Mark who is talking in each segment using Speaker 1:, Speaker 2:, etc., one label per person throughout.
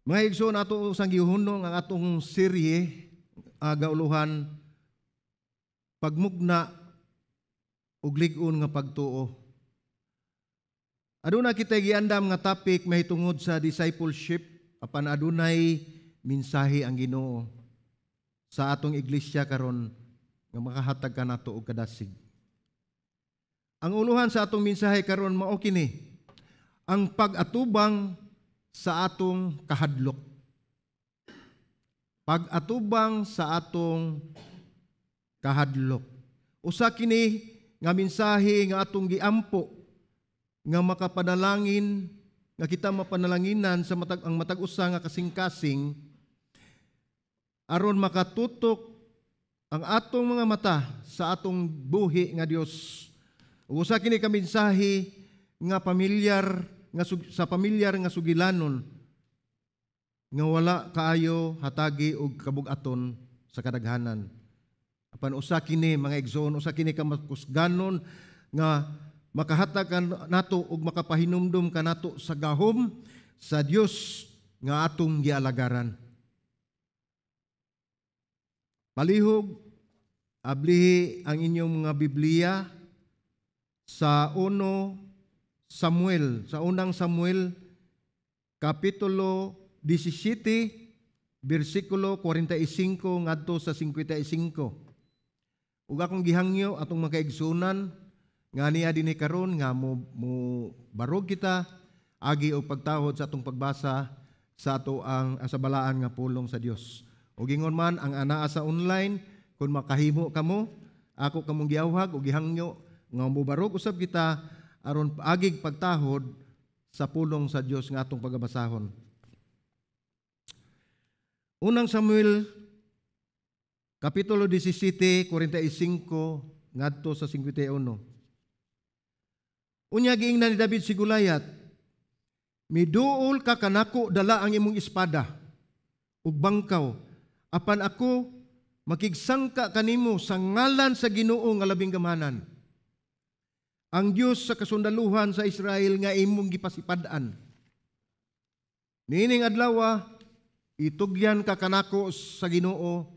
Speaker 1: Mga igsoon, ato sang gihunong ang atong serye gauluhan "Pagmugna ug Lig-on nga Pagtuo". Aduna kita giandam nga topic mahitungod sa discipleship, apan adunay mensahe ang Ginoo sa atong iglesia karon nga makahatag kanato og kadasig. Ang uluhan sa atong mensahe karon mao kini: ang pag-atubang sa atong kahadlok. Pag-atubang sa atong kahadlok. Usa kini nga mensahe nga atong giampo nga makapanalangin, nga kita mapanalanginan sa matag ang matag usa nga kasing-kasing aron makatutok ang atong mga mata sa atong buhi nga Dios. Ug usa kini ka mensahe nga pamilyar nga sa pamilyar nga sugilanon nga wala kaayo hatagi og kabug-aton sa kadaghanan. Apan usa kini, mga igsoon, usa kini ka makusganon nga makahatag nato og makapahinumdum kanato sa gahom sa Dios nga atong gialagaran. Palihog, ablihi ang inyong mga Biblia sa 1 Samuel, sa Unang Samuel, Kapitulo 17, bersikulo 45 ngadto sa 55. Ug akong gihangyo atong mga kaigsunan nga niya dinhi karon nga mo barog kita agi og pagtahod sa atong pagbasa sa ato ang sa balaan nga pulong sa Dios. Ug ingon man ang anaa sa online, kung makahimo kamo, ako kamong giawhag ug gihangyo nga mobarog usab kita aron agig pagtahod sa pulong sa Dios nga atong pagabasahon. Unang Samuel Kapitulo 17, 45 ngadto sa 51. Unya giingnan ni David si Goliath, "Miduol ka kanako dala ang imong espada ug bangkaw, apan ako makigsangka kanimo sa ngalan sa Ginoo nga labing gamhanan, ang Dios sa kasundaluhan sa Israel nga imong gipasipad-an. Niining adlaw itugyan ka kanako sa Ginoo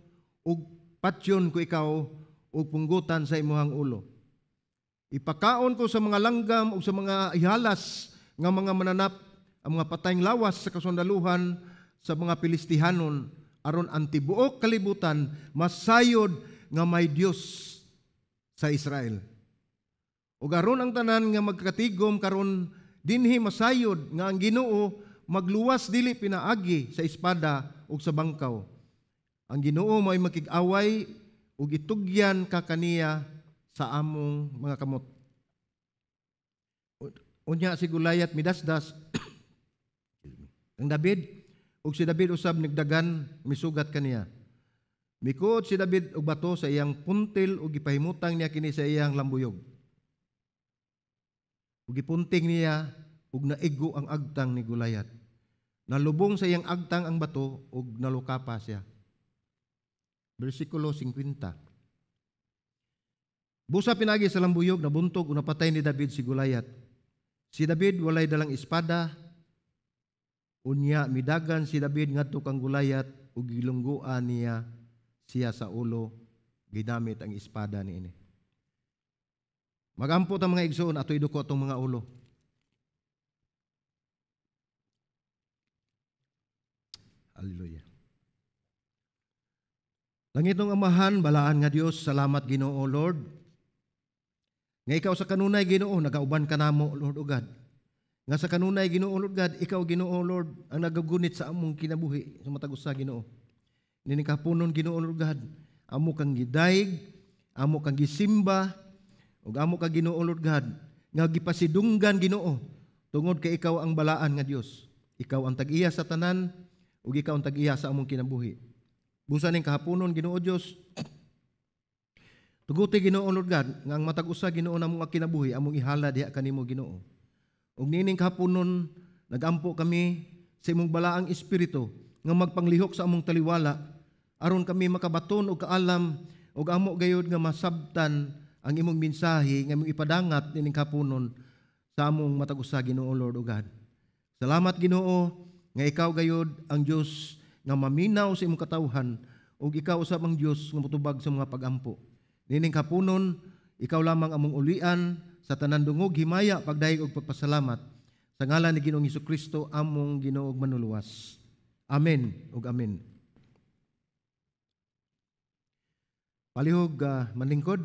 Speaker 1: ug patyon ko ikaw ug punggutan sa imuhang ulo. Ipakaon ko sa mga langgam ug sa mga ihalas nga mga mananap ang mga patayng lawas sa kasundaluhan sa mga Pilistihanon, aron ang tibuok kalibutan masayod nga may Dios sa Israel. Ug aron ang tanan nga magkatigom karon dinhi masayod nga ang Ginoo magluwas dili pinaagi sa espada ug sa bangkaw. Ang Ginoo may makig-away ug itugyan ka kaniya sa among mga kamot." Unya si Goliath midasdas ang David, ug si David usab nigdagan misugat kaniya. Mikuot si David og bato sa iyang puntil ug gipahimutang niya kini sa iyang lambuyog. Ug gipunting niya ug naigo ang agtang ni Goliath. Nalubong sa iyang agtang ang bato ug nalukapa siya. Versikulo 50. Busa pinagi sa lambuyog, nabuntog ug napatay ni David si Goliath. Si David walay dalang espada. Unya midagan si David ngadto kang Goliath ug gilungguan niya siya sa ulo ginamit ang espada niini. Magampo ta, mga igsoon, ato iduko atong mga ulo. Hallelujah. Langitnong Amahan, balaan nga Dios, salamat, Ginoo Lord. Nga ikaw sa kanunay, Ginoo, nagauban kanamo, Lord o God. Nga sa kanunay, Ginoo Lord God, ikaw, Ginoo Lord, ang nagagunit sa among kinabuhi sa matag usa, Ginoo. Nining kahaponon, Ginoo Lord God, amo kang gidayeg, amo kang gisimba, ug amo ka, Ginoo Lord God, nga gipasidunggan, Ginoo, tungod kay ikaw ang balaan nga Dios. Ikaw ang tag-iya sa tanan ug ikaw ang tag-iya sa among kinabuhi. Busa ning kahaponon, Ginoo Dios, tuguti, Ginoo Lord God, nga ang matag usa, Ginoo, namong kinabuhi among ihala diha kanimo, Ginoo. Ug nining kahaponon nagampo kami sa imong balaang espiritu nga magpanglihok sa among taliwala aron kami makabaton og kaalam ug amo gayud nga masabtan ang imong mensahe nga imong ipadangat nining kahaponon sa among matag usa, Ginoo Lord o God. Salamat, Ginoo, nga Nga ikaw gayud ang Dios nga maminaw sa imong katawhan ug ikaw usab ang Dios nga motubag sa mga pagampo. Nining kapunon, ikaw lamang among ulian sa tanan dungog, himaya, pagdayeg ug pagpasalamat sa ngalan ni Ginoong Kristo, among Ginoo ug Manluluwas. Amen ug amen. Palihog manlingkod.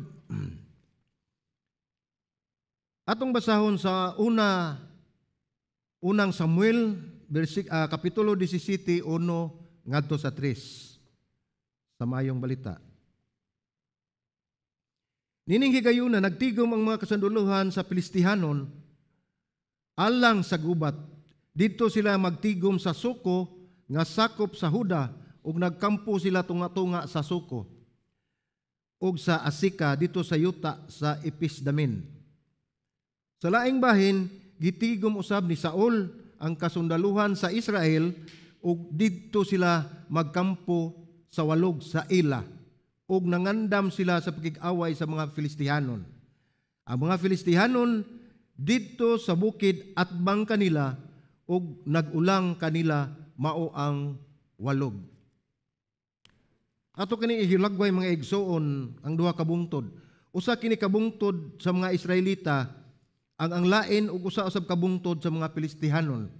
Speaker 1: Atong basahon sa unang Samuel kapitulo 17, 1 ngadto sa 3 sa Maayong Balita. Nining higayuna, nagtigom ang mga kasundalohan sa Pilistihanon alang sa gubat. Didto sila magtigom sa Soko nga sakop sa Huda ug nagkampo sila tunga-tunga sa Soko ug sa Asika didto sa yuta sa Episdamin. Sa laing bahin, gitigom usab ni Saul ang kasundaluhan sa Israel ug didto sila magkampo sa walog sa Ela ug nangandam sila sa pakig-away sa mga Filistihanon. Ang mga Filistihanon didto sa bukid atbang kanila ug nagulang kanila mao ang walog. Ato kini ihilagway, mga igsoon, ang duha ka bungtod. Usa kini ka bungtod sa mga Israelita ang lain ug usa usab ka bungtod sa mga Filistihanon.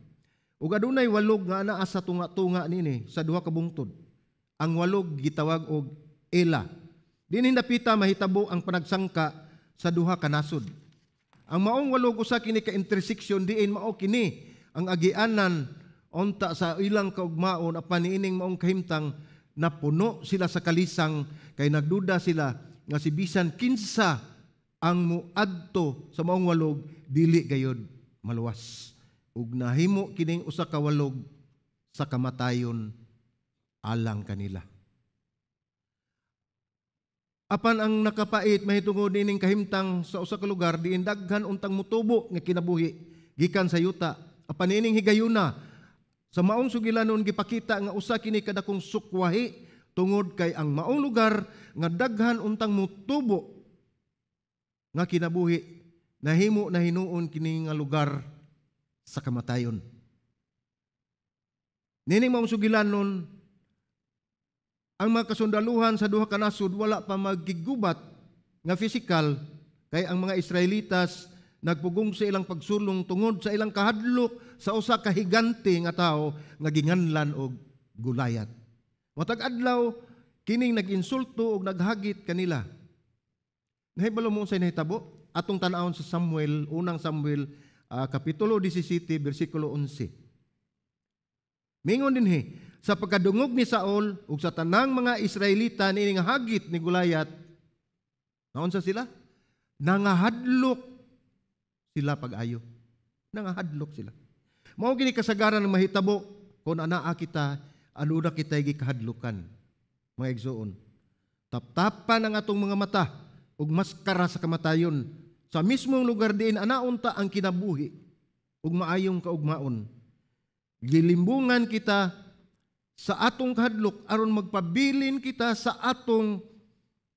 Speaker 1: Ug adunay walog nga anaa sa tunga-tunga niini sa duha ka bungtod. Ang walog gitawag og Ela. Dinhi dapita mahitabo ang panagsangka sa duha ka nasod. Ang maong walog usa kini ka intersection diin mao kini ang agianan unta sa ilang kaugmaon, apan niining maong kahimtang napuno sila sa kalisang kay nagduda sila nga si bisan kinsa ang muadto sa maong walog dili gayod maluwas. Ug nahimo kining usa ka walog sa kamatayon alang kanila. Apan ang nakapait mahitungod nining kahimtang sa usa ka lugar diin daghan untang mutubo nga kinabuhi gikan sa yuta. Apan niining higayuna sa maong sugilanon gipakita nga usa kini kadakong sukwahi tungod kay ang maong lugar nga daghan untang mutubo nga kinabuhi nahimo na hinuon kini nga lugar sa kamatayon. Nining maong sugilanon, ang mga kasundaluhan sa duha ka nasod wala pa magiggubat nga physical kay ang mga Israelitas nagpugong sa ilang pagsulong tungod sa ilang kahadlok sa usa ka higante nga tawo nga ginganlan og Gulayat. Matag adlaw kining nag-insulto og naghagit kanila. Nahibalo mo unsay nahitabo? Atong tan-awon sa Samuel, unang Samuel, kapitulo 17, bersikulo 11. Mingon dinhi, sa pagkadungog ni Saul ug sa tanang mga Israelita niining hagit ni Gulayat, naunsa sila? Nangahadlok sila pag-ayo. Nangahadlok sila. Mao gini kasagaran ng mahitabo kung anaa kita, aduna kita gikahadlukan, mga igsoon. Taptapan ang atong mga mata ug maskara sa kamatayon sa mismong lugar diin anaunta ang kinabuhi ug maayong kaugmaon. Gilimbungan kita sa atong kahadlok aron magpabilin kita sa atong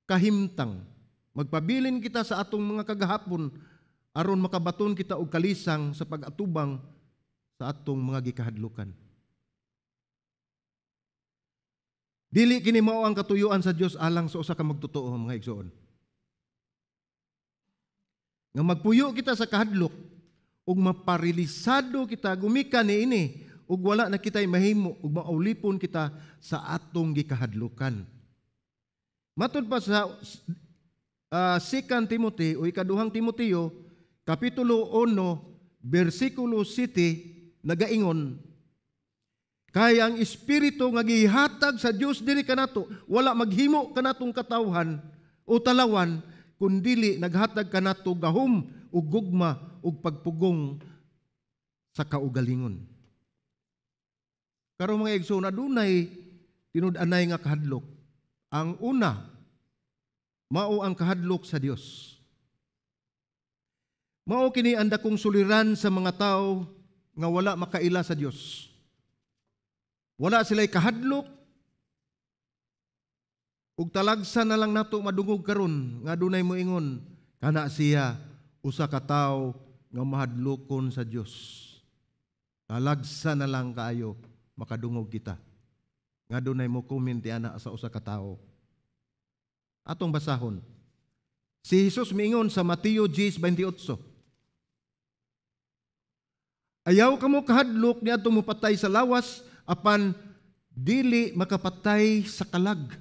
Speaker 1: kahimtang. Magpabilin kita sa atong mga kagahapon aron makabaton kita og kalisang sa pag-atubang sa atong mga gikahadlukan. Dili kini mao ang katuyuan sa Dios alang sa usa ka magtotoo, mga igsoon. Nga magpuyo kita sa kahadlok ug maparalisado kita gumikan niini ug wala na kita'y mahimo ug maulipon kita sa atong gikahadlukan. Matud pa sa 2 Timothy o ikaduhang Timoteo kapitulo 1 bersikulo 7 nagaingon, kay ang espiritu nga gihatag sa Dios diri kanato wala maghimo kanatong katawhan o talawan, kundili naghatag kanato gahom ug gugma ug pagpugong sa kaugalingon. Karon mga igsoon, adunay tinud-anay nga kahadlok. Ang una, mao ang kahadlok sa Dios. Mao kini ang dakong suliran sa mga tao nga wala makaila sa Dios. Wala sila'y kahadlok ug talagsa na lang nato madungog karon nga adunay moingon kana siya usa ka tawo nga mahadlokon sa Dios. Talagsa na lang kaayo Makadungog kita nga dunay mo comment ana sa usa ka tawo. Atong basahon. Si Jesus miingon sa Mateo 10:28. Ayaw kamo kahadlok niadtong mopatay sa lawas apan dili makapatay sa kalag.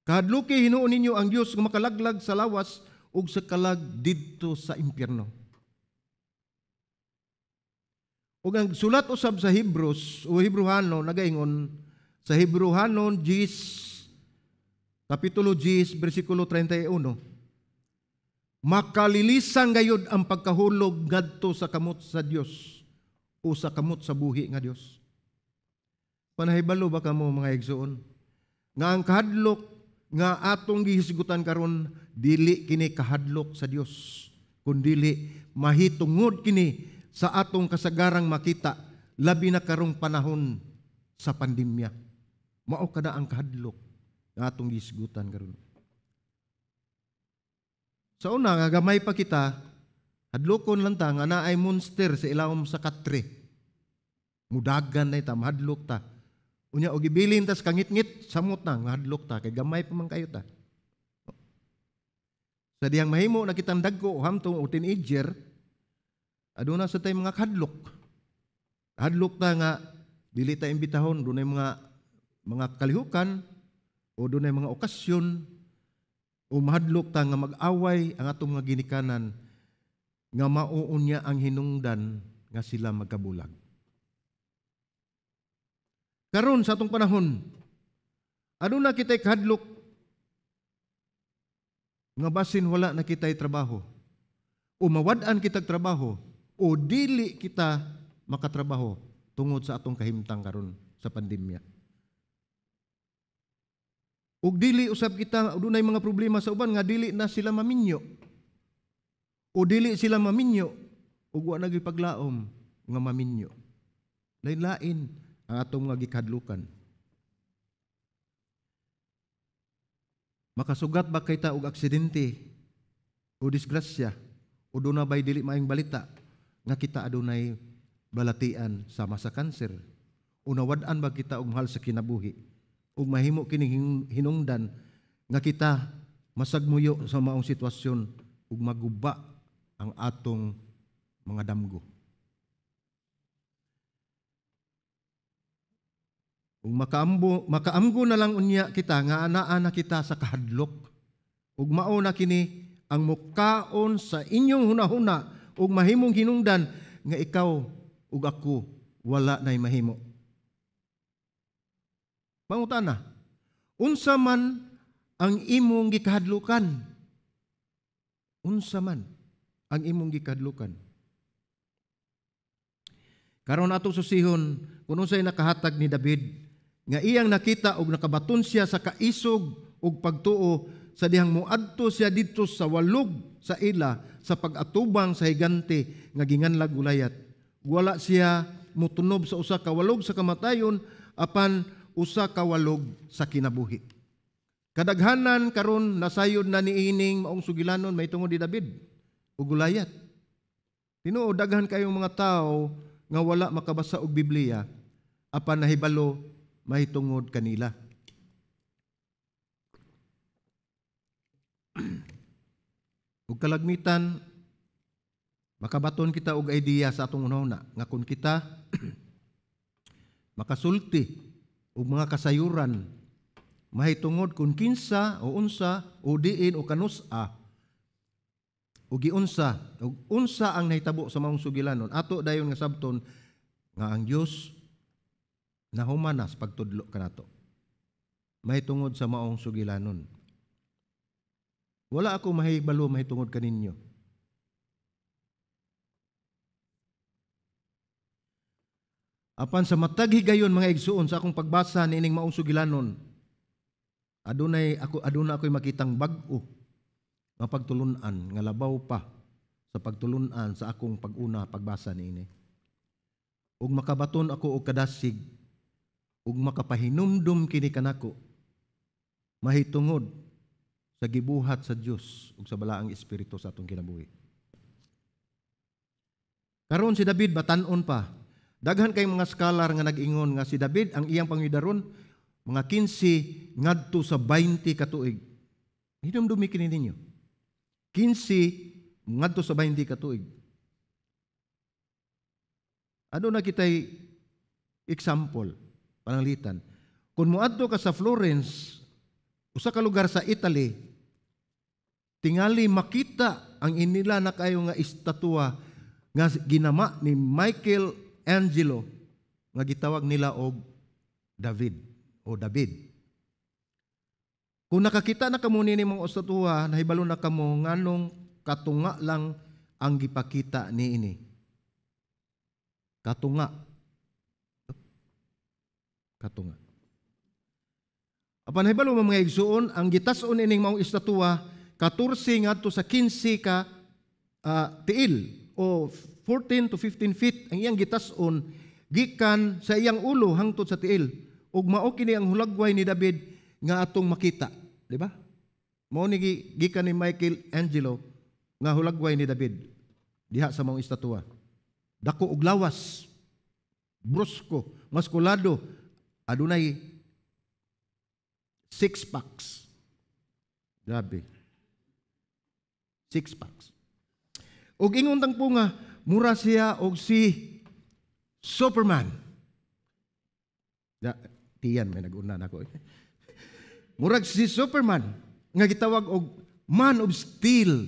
Speaker 1: Kahadluki hinuon ninyo ang Dios nga makalaglag sa lawas ug sa kalag didto sa impyerno. Ug ang sulat usab sa Hebrews o Hebruhano nagaingon sa Hebruhanon 10 kapitulo 10 bersikulo 31. Makalilisang gayud ang pagkahulog ngadto sa kamot sa Dios o sa kamot sa buhi nga Dios. Panahibalo ba kamo, mga igsoon, nga ang kahadlok nga atong gihisgutan karon dili kini kahadlok sa Dios, kundili mahitungod kini sa atong kasagarang makita, labi na karong panahon sa pandemya? Mao kada ang kahadlok nga atong gihisgutan karon. Sa una nga gamay pa kita, hadlokon lang ta nga naay monster sa ilawom sa katre. Mudagan na ita, mahadlok ta. Unya og gibilin tas kangitngit, samot na, mahadlok ta kay gamay pa man kayo ta. Sa dihang mahimo na kitang dagko o hamtong o teenager, aduna sa tay mga kadlok. Hadlok ta nga dili ta imbitahon, dunay mga kalihukan o dunay mga okasyon, o mahadlok ta nga mag-away ang atong mga ginikanan nga mauunya ang hinungdan nga sila magkabulag. Karon sa atong panahon, aduna kita'y kahadlok nga basin wala na kita'y trabaho o mawad-an kitag trabaho o dili kita makatrabaho tungod sa atong kahimtang karon sa pandemya. Ug dili usab kita, dunay mga problema sa uban nga dili na sila maminyo. O dili sila maminyo ug wa nagipaglaom nga maminyo. Lain-lain ang atong mga gikadlukan. Makasugat ba kita og aksidente o disgrasya o doon na ba'y dili maayong balita nga kita adunay balatian sama sa kanser, o nawad-an ba kita og mahal sa kinabuhi ug mahimo kining hinungdan nga kita masagmuyo sa maong sitwasyon ug maguba ang atong mga damgo? Ug makaamgo na lang unya kita nga anaa na kita sa kahadlok ug mao na kini ang mukaon sa inyong hunahuna ug mahimong hinungdan nga ikaw ug ako wala nay mahimo. Pangutana, unsa man ang imong gikahadlukan? Unsa man ang imong gikahadlukan? Karon atong susihon kung unsay nakahatag ni David nga iyang nakita og nakabaton siya sa kaisog ug pagtuo sa dihang moadto siya didto sa walog sa ila sa pag-atubang sa higante nga ginganlag Goliath. Wala siya motunob sa usa ka walog sa kamatayon apan usa ka walog sa kinabuhi. Kadaghanan karon nasayod na niining maong sugilanon mahitungod ni David ug Goliath. Tinuod daghan kayong mga tawo nga wala makabasa og Biblia apan nahibalo mahitungod kanila. Ug kalagmitan makabaton kita og idea sa atong hunahuna nga kun kita makasulti og mga kasayuran mahitungod kun kinsa o unsa o diin o kanus-a o giunsa og unsa ang nahitabo sa maong sugilanon, ato dayon nga sabton nga ang Dios nahumanas pagtudlo kanato mahitungod sa maong sugilanon. Wala ako mahibalo mahitungod kaninyo. Apan sa matag higayon, mga igsuon, sa akong pagbasa niining maong sugilanon, aduna ako'y makitang bag-o nga pagtulun-an nga labaw pa sa pagtulun-an sa akong pag-una pagbasa niini. Ug makabaton ako og kadasig ug makapahinumdum kini kanako mahitungod sa gibuhat sa Dios ug sa balaang espiritu sa atong kinabuhi. Karon si David batan-on pa. Daghan kay mga scholar nga nag-ingon nga si David, ang iyang pangidaron mga 15 ngadto sa 20 ka tuig. Hinumdumi kini ninyo. 15 ngadto sa 20 ka tuig. Ano na kitay example, pananglitan? Kung moadto ka sa Florence, usa ka lugar sa Italy, tingali makita ang inila na kayo nga estatwa nga ginama ni Michael Angelo nga gitawag nila og David o David. Kung nakakita na kamo nini mga estatwa, nahibalo na kamo nganong katunga lang ang gipakita niini. Katunga. Katunga. Apan nahibalo mo, mga igsuon, ang gitas-on ining maong estatwa 14 ngadto sa 15 ka tiil o 14 to 15 feet ang iyang gitas-on gikan sa iyang ulo hangtod sa tiil. Ug mao kini ang hulagway ni David nga atong makita, di ba? Mao ni gikan ni Michael Angelo nga hulagway ni David diha sa maong estatwa. Dako og lawas, brusko, maskulado, adunay six packs. Grabe. Six packs. Og ingon tang po nga, mura siya og si Superman. Ya, tiyan may nag-una na ako. Murag si Superman nga gitawag og Man of Steel.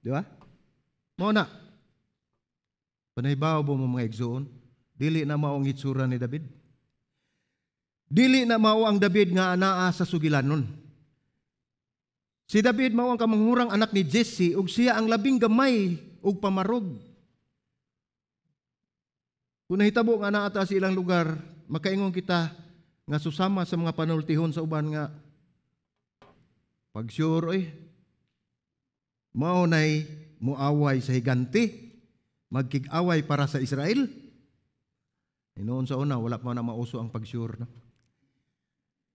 Speaker 1: Di ba? Mao na. Panahibaw mo, mga igsoon, dili na mao ang hitsura ni David. Dili na mao ang David nga anaa sa sugilanon. Si David mao ang kamanghurang anak ni Jesse ug siya ang labing gamay ug pamarog. Kung nahitabo nga naa ta sa ilang lugar, makaingon kita nga susama sa mga panultihon sa uban nga pag sure oy, mao nay muaway sa higante, magkig-away para sa Israel. Noon sa una, wala pa na mauso ang pag-sure. No?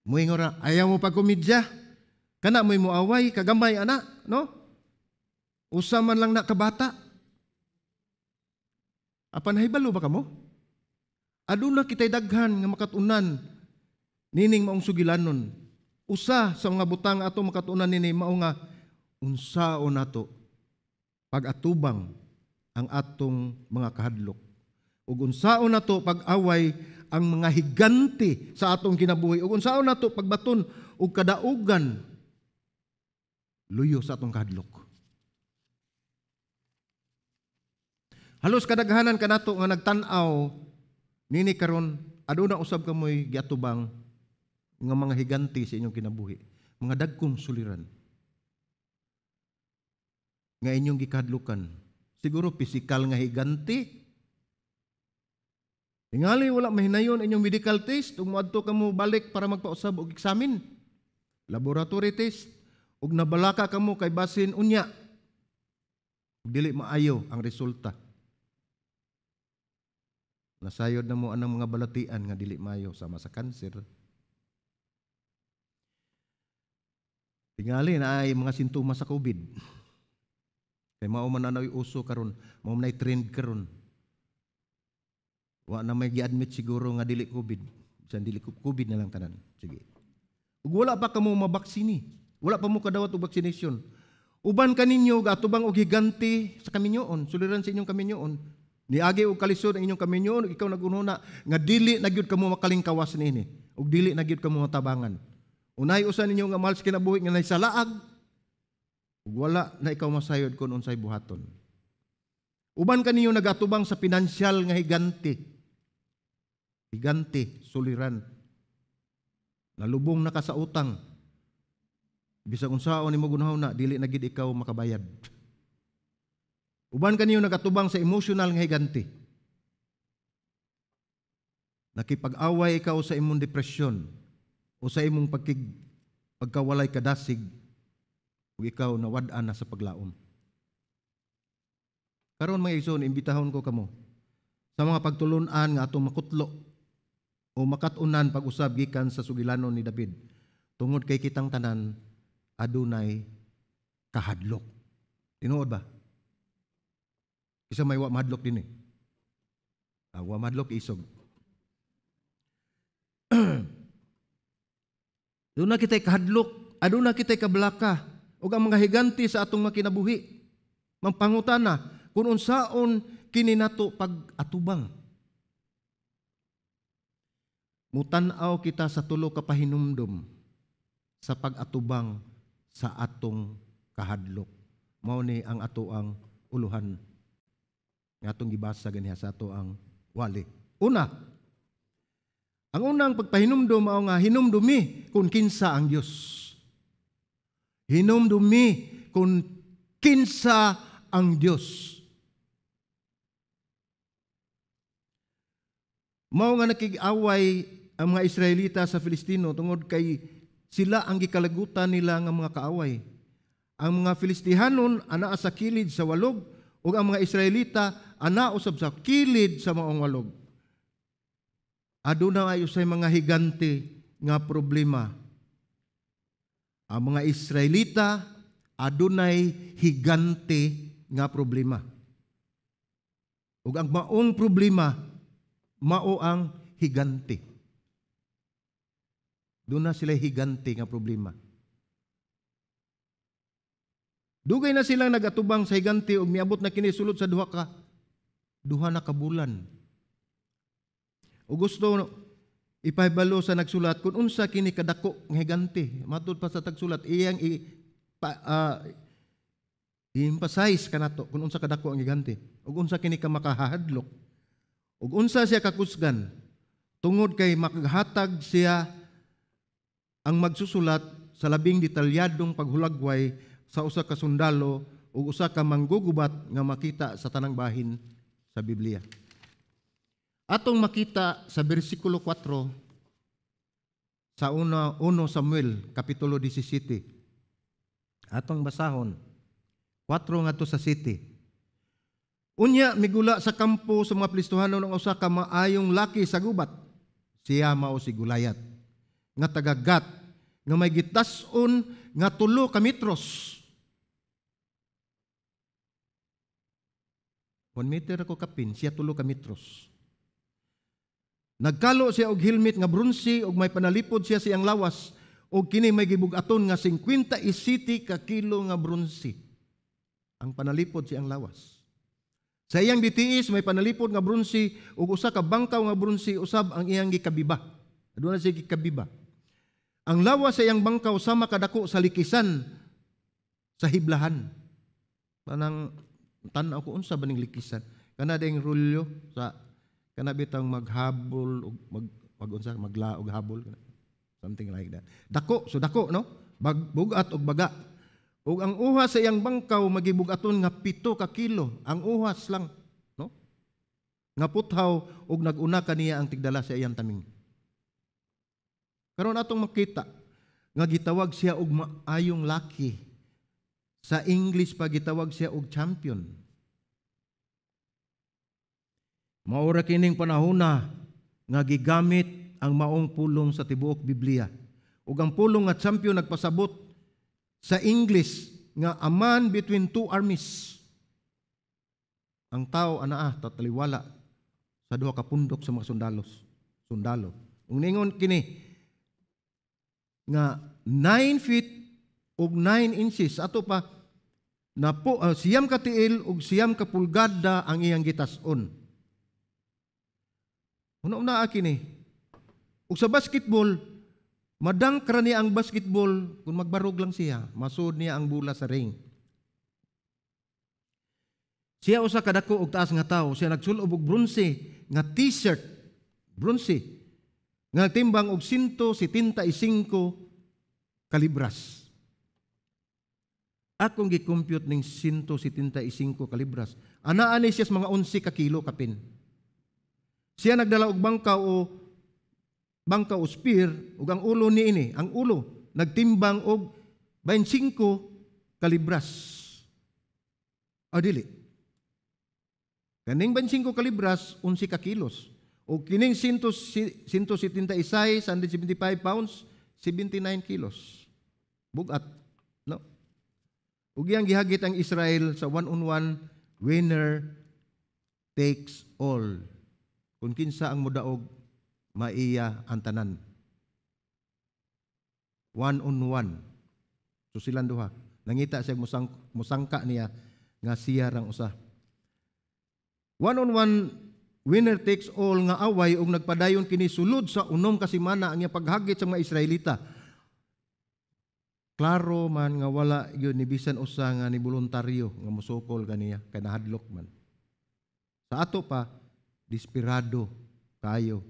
Speaker 1: Muingon ra, "Ayaw mo pagkomedya. Kana mo'y muaway, kagamay ana, no? Usa man lang na kabata." Apan nahibalo ba kamo? Aduna kitay daghan nga makatunan nining maong sugilanon. Usa sa mga butang ato makatunan nini mao nga unsaon nato pag-atubang ang atong mga kahadlok. Ug unsaon nato pag-away ang mga higante sa atong kinabuhi. Ug unsaon nato pagbaton og kadaugan luyo sa atong kahadlok. Halos kadaghanan kanato nga nagtan-aw nini karon, aduna usab kamoy giatubang nga mga higanti sa inyong kinabuhi, mga dagkong suliran nga inyong gikahadlukan. Siguro pisikal nga higanti. Tingali wala mahinayon inyong medical test ug moadto kamo balik para magpausab og examine. Laboratory test, ug nabalaka kamo kay basin unya dili maayo ang resulta. Nasayod na mo anang mga balatian nga dili maayo sama sa cancer. Tingali na ay mga sintomas sa COVID. Kay mao man na uso karon, mao man trend karon. Wa na may gi-admit siguro nga dili COVID. Bisan dili COVID na lang tanan. Sige. Ug wala pa kamo mabaksini. Wala pa mo kadawat og vaccination. Uban kaninyo gatubang og higanti sa kaminyoon, suliran sa inyong kaminyoon. Niagi og kalisod ang inyong kaminyoon ug ikaw nagununa nga dili na gyud kamo makalingkawas niini ug dili na gyud kamo matabangan. Unay usa ninyo nga mahal sa kinabuhi nga naisalaag ug wala na ikaw masayod kon unsay buhaton. Uban kaninyo nagatubang sa pinansyal nga higanti. Higanti, suliran. Nalubong na ka sa utang. Bisag unsaon nimo gunahon na, dili na gid ikaw makabayad. Uban kaniyo nagatubang sa emotional nga higanti. Nakipag-away ikaw sa imong depresyon o sa imong pagkawalay kadasig ug ikaw nawad-an na sa paglaom. Karon, mga igsoon, imbitahon ko kamo sa mga pagtulun-an nga atong makutlo o makat-unan pag-usab gikan sa sugilanon ni David, tungod kay kitang tanan adunay kahadlok. Tinuod ba? Isa may wa mahadlok din eh. Wa mahadlok, isog. Duna kitay kahadlok, aduna kitay kabalaka ug ang mga higante sa atong mga kinabuhi. Mangpangutana kung unsaon kini nato pag-atubang. Mutan-aw kita sa tulo ka pahinumdom sa pag-atubang sa atong kahadlok. Mao ni ang ato ang uluhan nga atong gibasa ganiha sa ato ang wali. Una, ang unang pagpahinumdom mao nga hinumdumi kung kinsa ang Dios. Hinumdumi kung kinsa ang Dios. Mao nga nakig-away ang mga Israelita sa Filistino tungod kay sila ang gikalagutan nila nga mga kaaway. Ang mga Filistihanon anaa sa kilid sa walog ug ang mga Israelita ana usab sa kilid sa maong walog. Aduna ay usay mga higante nga problema. Ang mga Israelita adunay higante nga problema. Ug ang maong problema mao ang higante. Doon na sila higante nga problema. Dugay na silang nagatubang sa higante ug miabot na kini sulod sa duha na ka bulan. O gusto ipahibalo sa nagsulat kung unsa kini kadako nga higante. Matud pa sa tagsulat iyang i-emphasize kanato kung unsa kadako ang higante ug unsa kini ka makahadlok. Ug unsa siya kakusgan tungod kay makaghatag siya ang magsusulat sa labing detalyadong paghulagway sa usa ka sundalo ug usa ka manggugubat nga makita sa tanang bahin sa Biblia. Atong makita sa bersikulo 4 sa 1 Samuel kapitulo 17. Atong basahon 4 ngadto sa 7. Unya migula sa kampo sa mga Filistohanon ang usa ka maayong laki sa gubat. Siya mao si Goliath nga taga Gat nga may gitas-on nga 3 ka metros. 1 meter ako kapin, siya 3 ka metros. Nagkalo siya og helmet nga bronse ug may panalipod siya siyang lawas ug kini may gibug-aton nga 57 ka kilo nga bronse. Ang panalipod siyang lawas. Sa iyang bitiis may panalipod nga bronse ug usa ka bangkaw nga bronse usab ang iyang gikabiba. Aduna siya gikabiba. Ang lawas sa iyang bangkaw sama kadako sa likisan sa hiblahan. Tanang tan-aw ko unsa ba ning likisan? Kana ding rulyo sa kana bitang maghabol og magunsa maglaog habol, something like that. Dako, so dako no? Bugat og baga. Ug ang uhas sa iyang bangkaw magibugaton nga 7 ka kilo, ang uhas lang, no? Nga puthaw ug nag-una kaniya ang tigdala sa iyang taming. Karon atong makita nga gitawag siya og maayong laki. Sa English pa gitawag siya og champion. Maura kining panahona nga gigamit ang maong pulong sa tibuok Biblia. Ug ang pulong nga champion nagpasabot sa English nga a man between two armies. Ang tao anaa tataliwala sa duha ka pundok sa mga sundalos. Sundalo. Ug ningon kini nga 9 feet ug 9 inches ato pa napo 9 ka tiil ug 9 ka pulgada ang iyang gitas-on. Una-una kini. Ug sa basketball, madangkra niya ang basketball kung magbarog lang siya, masud niya ang bola sa ring. Siya usa ka dako og taas nga tawo, siya nagsulob og bronse nga t-shirt, bronse nga timbang og 175 kalibras. Akong gi-compute ning 175 kalibras. Anaa ni siya sa mga 11 ka kilo kapin. Siya nagdala og bangkaw o spear ug ang ulo niini, ang ulo nagtimbang og 25 kalibras. O dili. Kaning 25 kalibras 11 ka kilos. O kining 176, 175 pounds, 79 kilos. Bugat, no? Ug iyang gihagit ang Israel sa 1-on-1, winner takes all Kung kinsa ang modaog, maiya ang tanan. One on one. So silang duha. Nangita siya musangka niya nga siya rang usa. One on one, winner takes all nga away ug nagpadayon kini sulod sa 6 ka semana ang iyang paghagit sa mga Israelita. Klaro man nga wala gyud ni bisan usa nga ni voluntaryo nga mosukol kaniya kay nahadlok man. Sa ato pa, desperado kayo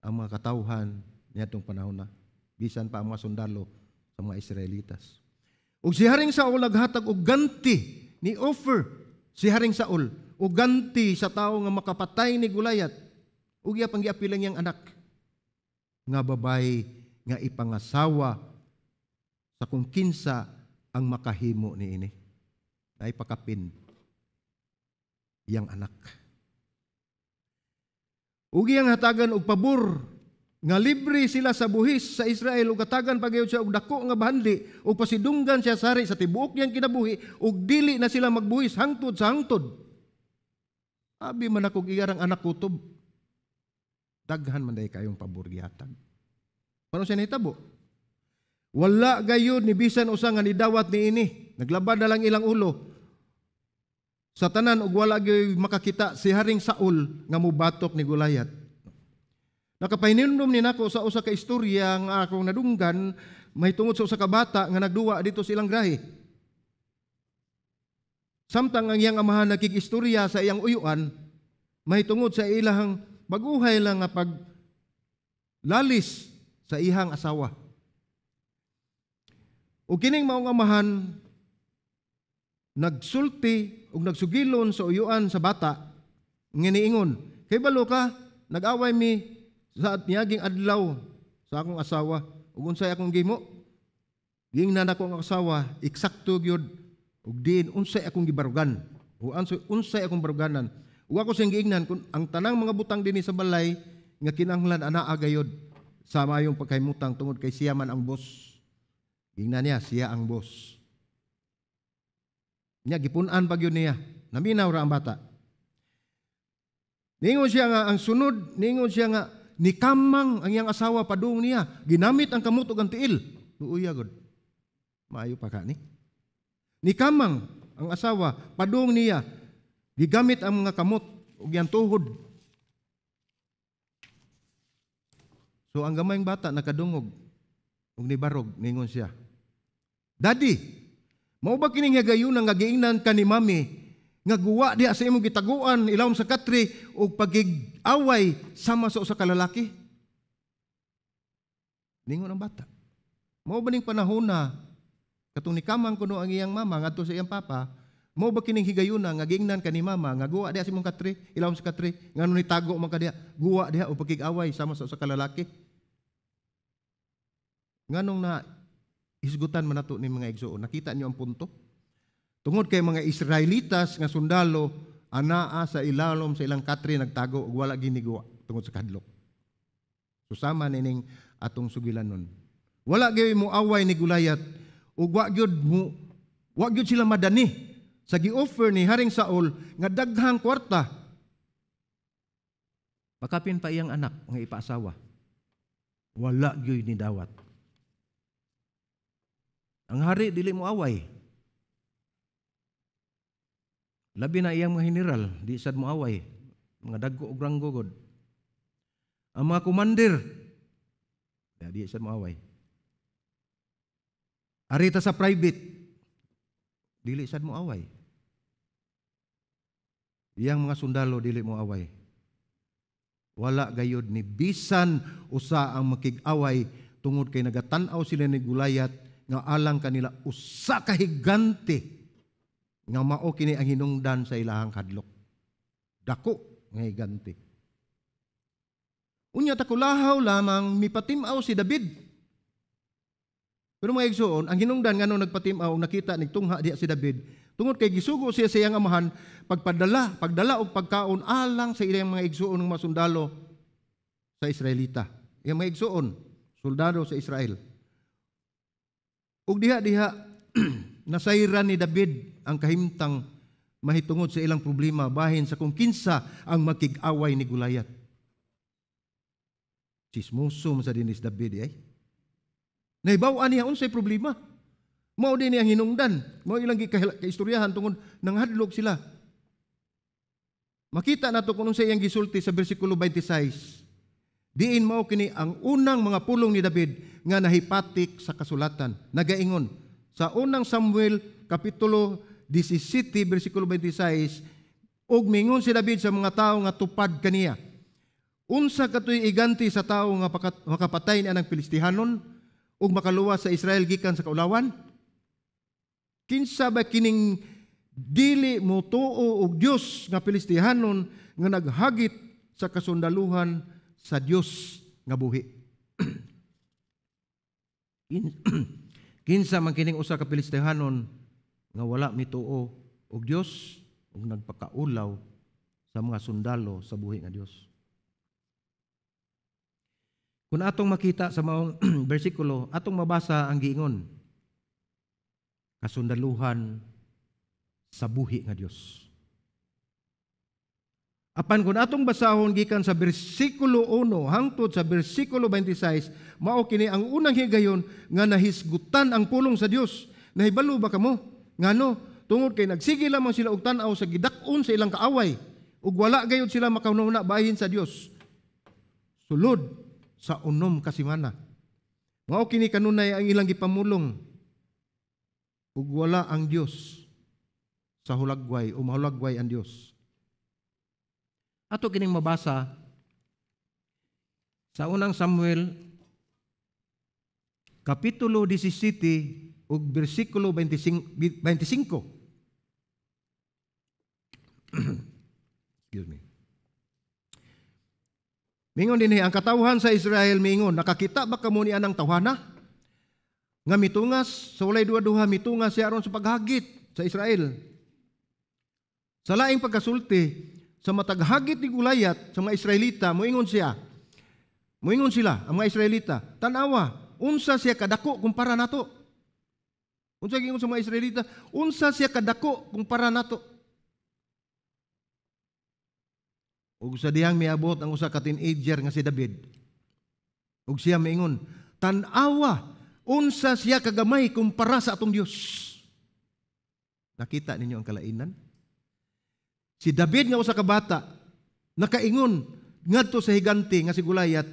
Speaker 1: ang mga katawhan niadtong panahon na, bisan pa ang mga sundalo sa mga Israelitas. Ug si Haring Saul naghatag og ganti, ni offer si Haring Saul og ganti sa tawo nga makapatay ni Goliath. Ug iya pang giapilan niyang anak nga babae nga ipangasawa sa kung kinsa ang makahimo niini. Ay pakapin iyang anak. Ug iyang hatagan og pabor nga libre sila sa buhis sa Israel ug hatagan pa gayud siya og dako nga bahandi ug pasidunggan siya sari sa tibuok niyang kinabuhi ug dili na sila magbuhis hangtod sa hangtod. Abi man akong iyarang anak kutob. Daghan man day kayong pabor gihatag. Paano siya nahitabo? Wala gayud ni bisan usa nga nidawat niini. Naglabad na lang ilang ulo sa tanan ug wala gyud makakita si Haring Saul nga mubatok ni Goliath. Nakapahinumdom ni nako sa usa ka istorya nga akong nadunggan mahitungod sa usa ka bata nga nagduwa dito sa ilang grahe. Samtang ang iyang amahan nakig-istorya sa iyang uyuan mahitungod sa ilahang baguhay lang nga paglalis sa iyang asawa. Ug kining maong amahan nagsulti ug nagsugilon sa uyuan sa bata nga niingon, "Kay balo ka, nag-away mi sa niaging adlaw sa akong asawa ug unsay akong gihimo? Giingnan ako ang asawa, eksakto gyud ug diin unsay akong gibarugan o unsay akong baruganan. Ug ako siyang giingnan kung ang tanang mga butang dinhi sa balay nga kinahanglan anaa gayud sa mayong pagkahimutang tungod kay siya man ang boss." Giingnan niya, siya ang boss. Nya gipun-an pa gyud niya. Naminaw ra ang bata. Ningon siya nga ang sunod, ningon siya nga nikamang ang iyang asawa padung niya, ginamit ang kamot ug ang tiil. Luoya gud. Maayo pa ka ni. Nikamang ang asawa padung niya, gigamit ang mga kamot ug iyang tuhod. So ang gamayng bata nakadungog ug nibarog, ningon siya, "Daddy, mao ba kining higayuna nga giingnan ka ni mami nga guwa diha sa imong gitaguan ilawom sa katre og pagig-away sama sa usa ka lalaki?" Ningon ang bata. Mao ba ning panahon na katong nikamang kuno ang iyang mama ngadto sa iyang papa, mao ba kining higayuna nga giingnan ka ni mama nga guwa diha sa imong katre, ilawom sa katre, ngano nitago man ka diha, guwa diha og pagig-away sama sa usa ka lalaki? Nganong na hisgutan man nato ni mga igsoon? Nakita niyo ang punto? Tungod kay mga Israelitas nga sundalo anaa sa ilalom sa ilang katre nagtago ug wala giniguwa tungod sa kadlok. Susama nining atong sugilanon. Wala gyud mo away ni Goliath ug wa gyud sila madani sa gi-offer ni Haring Saul nga daghang kwarta. Pakapin pa iyang anak nga ipaasawa. Wala gyud ni dawat. Ang hari dili mo away. Labi na iyang mga general, di sad mo away. Mga dagko og ranggo god. Ang mga commander, di sad mo away. Arita sa private, dili sad mo away. Iyang mga sundalo dili mo away. Wala gayud ni bisan usa ang makig-away tungod kay nagatan-aw sila ni Goliath nga alang kanila usa ka higante nga mao kini ang hinungdan sa ilahang kadlok. Dako nga higante. Unya takulahaw lamang mipatim-aw si David. Pero mga igsoon, ang hinungdan ngano nagpatim-aw nakita nagtungha diha si David tungod kay gisugo siya sa iyang amahan pagdala og pagkaon alang sa iyang mga igsoon ng mga sundalo sa Israelita. Iyang mga igsoon, soldado sa Israel. Ug diha nasayran ni David ang kahimtang mahitungod sa ilang problema bahin sa kung kinsa ang makig-away ni Goliath. Chismoso man sa dinis David ay. Nahibaw-an niya unsay problema. Mao din ang hinungdan. Mao ilang gikaistoryahan tungod nanghadlok sila. Makita nato kung unsay iyang gisulti sa bersikulo 26. Diin mao kini ang unang mga pulong ni David nga nahipatik sa kasulatan. Nagaingon sa Unang Samuel kapitulo 17 bersikulo 26, ug mingon si David sa mga tawo nga tupad kaniya, "Unsa katoy iganti sa tawo nga makapatay ni anang Filistihanon ug makaluwas sa Israel gikan sa kaulawan? Kinsa ba kining dili motuo og Dios nga Filistihanon nga naghagit sa kasundaluhan sa Dios nga buhi?" Kinsa man kining usa ka Filistihanon nga wala mituo og Dios ug nagpakaulaw sa mga sundalo sa buhi nga Dios? Kung atong makita sa maong bersikulo, atong mabasa ang giingon, kasundaluhan sa buhi nga Dios. Apan kung atong basahon gikan sa bersikulo 1 hangtod sa bersikulo 26, mao kini ang unang higayon nga nahisgutan ang pulong sa Dios. Nahibalo ba kamo? Ngano? Tungod kay nagsige lamang sila og tan-aw sa gidak-on sa ilang kaaway ug wala gayud sila makahuna bahin sa Dios. Sulod sa 6 ka semana. Mao kini kanunay ang ilang gipamulong, ug wala ang Dios sa hulagway o mahulagway ang Dios. Ato kining mabasa sa Unang Samuel kapitulo 17 ug bersikulo 25. Excuse me. Mingon dinhi ang katawhan sa Israel, mingon, "Nakakita ba kamo ni anang tawhana nga mitungas sa walay duha-duha, mitungas siya aron sa paghagit sa Israel?" Sa laing pagkasulti, sa matag hagit ni Goliath sa mga Israelita, moingon siya. Moingon sila, ang mga Israelita, "Tanawa, unsa siya kadako kumpara nato." Unsa giingon sa mga Israelita? "Unsa siya kadako kumpara nato." Ug sa dihang miabot ang usa ka teenager nga si David. Ug siya miingon, "Tan-awa, unsa siya kagamay kumpara sa atong Dios." Nakita ninyo ang kalainan? Si David nga usa ka bata nakaingon ngadto sa higante nga si Goliath,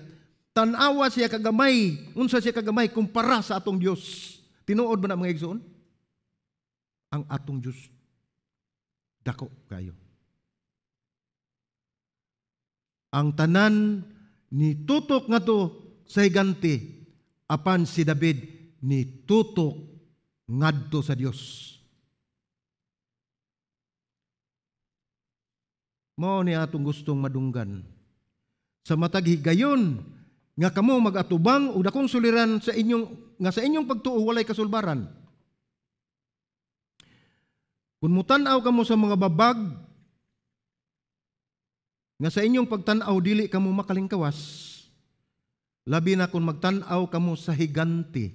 Speaker 1: "Tan-awa siya kagamay, unsa siya kagamay kumpara sa atong Dios." Tinuod ba na, mga igsoon? Ang atong Dios dako kayo. Ang tanan nitutok ngadto sa higante, apan si David nitutok ngadto sa Dios. Mao ni atong gustong madunggan. Sa matag higayon nga kamo mag-atubang og dakong suliran sa inyong nga sa inyong pagtuo walay kasulbaran. Kung mutan-aw kamo sa mga babag nga sa inyong pagtan-aw dili kamo makalingkawas, labi na kung magtan-aw kamo sa higante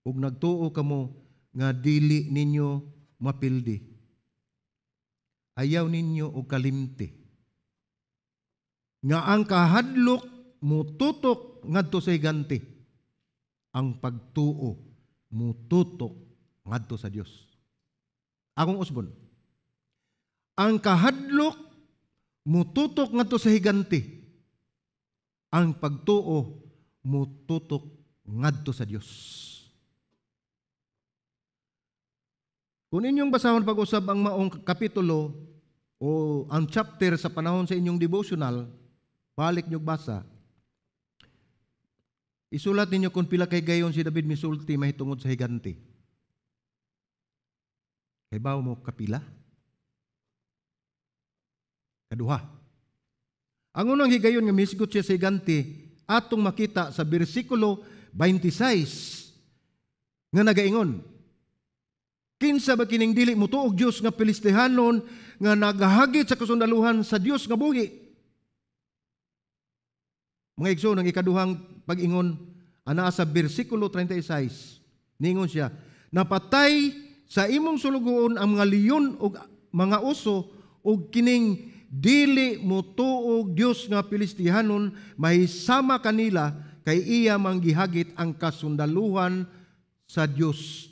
Speaker 1: ug nagtuo kamo nga dili ninyo mapildi. Ayaw ninyo og kalimti nga ang kahadlok mututok ngadto sa higante, ang pagtuo mututok ngadto sa Dios. Akong usbon, ang kahadlok mututok ngadto sa higante, ang pagtuo mututok ngadto sa Dios. Kung inyong basahon pag-usab ang maong kapitulo o ang chapter sa panahon sa inyong devotional, balik nyo basa. Isulat ninyo kung pila kay gayon si David misulti mahitungod sa higante. Kay bawo mo kapila? Kaduha. Ang unang higayon nga misgot siya sa higante atong makita sa bersikulo 26 nga nagaingon, "Kinsa ba kining dili motuo og Dios nga Filistihanon nga naghagit sa kasundaluhan sa Dios nga buhi?" Mga igsoon, ang ikaduhang pag-ingon anaa sa bersikulo 36. Ningon siya, "Napatay sa imong sulugoon ang mga leon ug mga oso, ug kining Dili motuog Dios nga Filistihanon mahisama kanila, kay iya manggihagit ang kasundaluhan sa Dios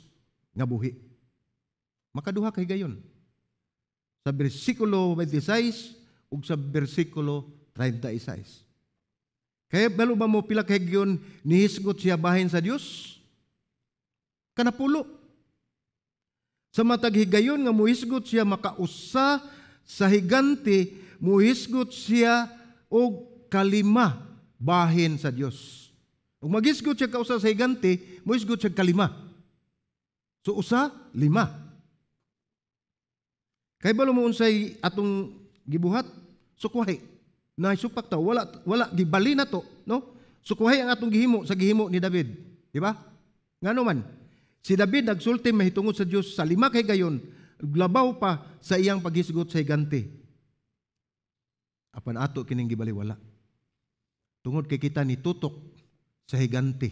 Speaker 1: nga buhi. Makaduha kay gayon. Sa bersikulo 26 ug sa bersikulo 36. Kaya balo ba mo pila kay higayon nihisgot siya bahin sa Dios? Kanapulo. Sa matag higayon nga muhisgot siya makausa sa higante, muhisgot siya og kalima bahin sa Dios. Ug maghisgot siya kausa sa higante, muhisgot siya kalima. So usa, lima. Kay balo mo unsay atong gibuhat? Sukwahi. Na supak ta, wala wala gibali na to, no? Sukwahi ang atong gihimo sa gihimo ni David, di ba? Ngano man si David nagsulti mahitungod sa Dios sa lima kay gayon, labaw pa sa iyang paghisgot sa higante. Apan ato kining gibaliwala. Tungod kay kita ni tutok sa higante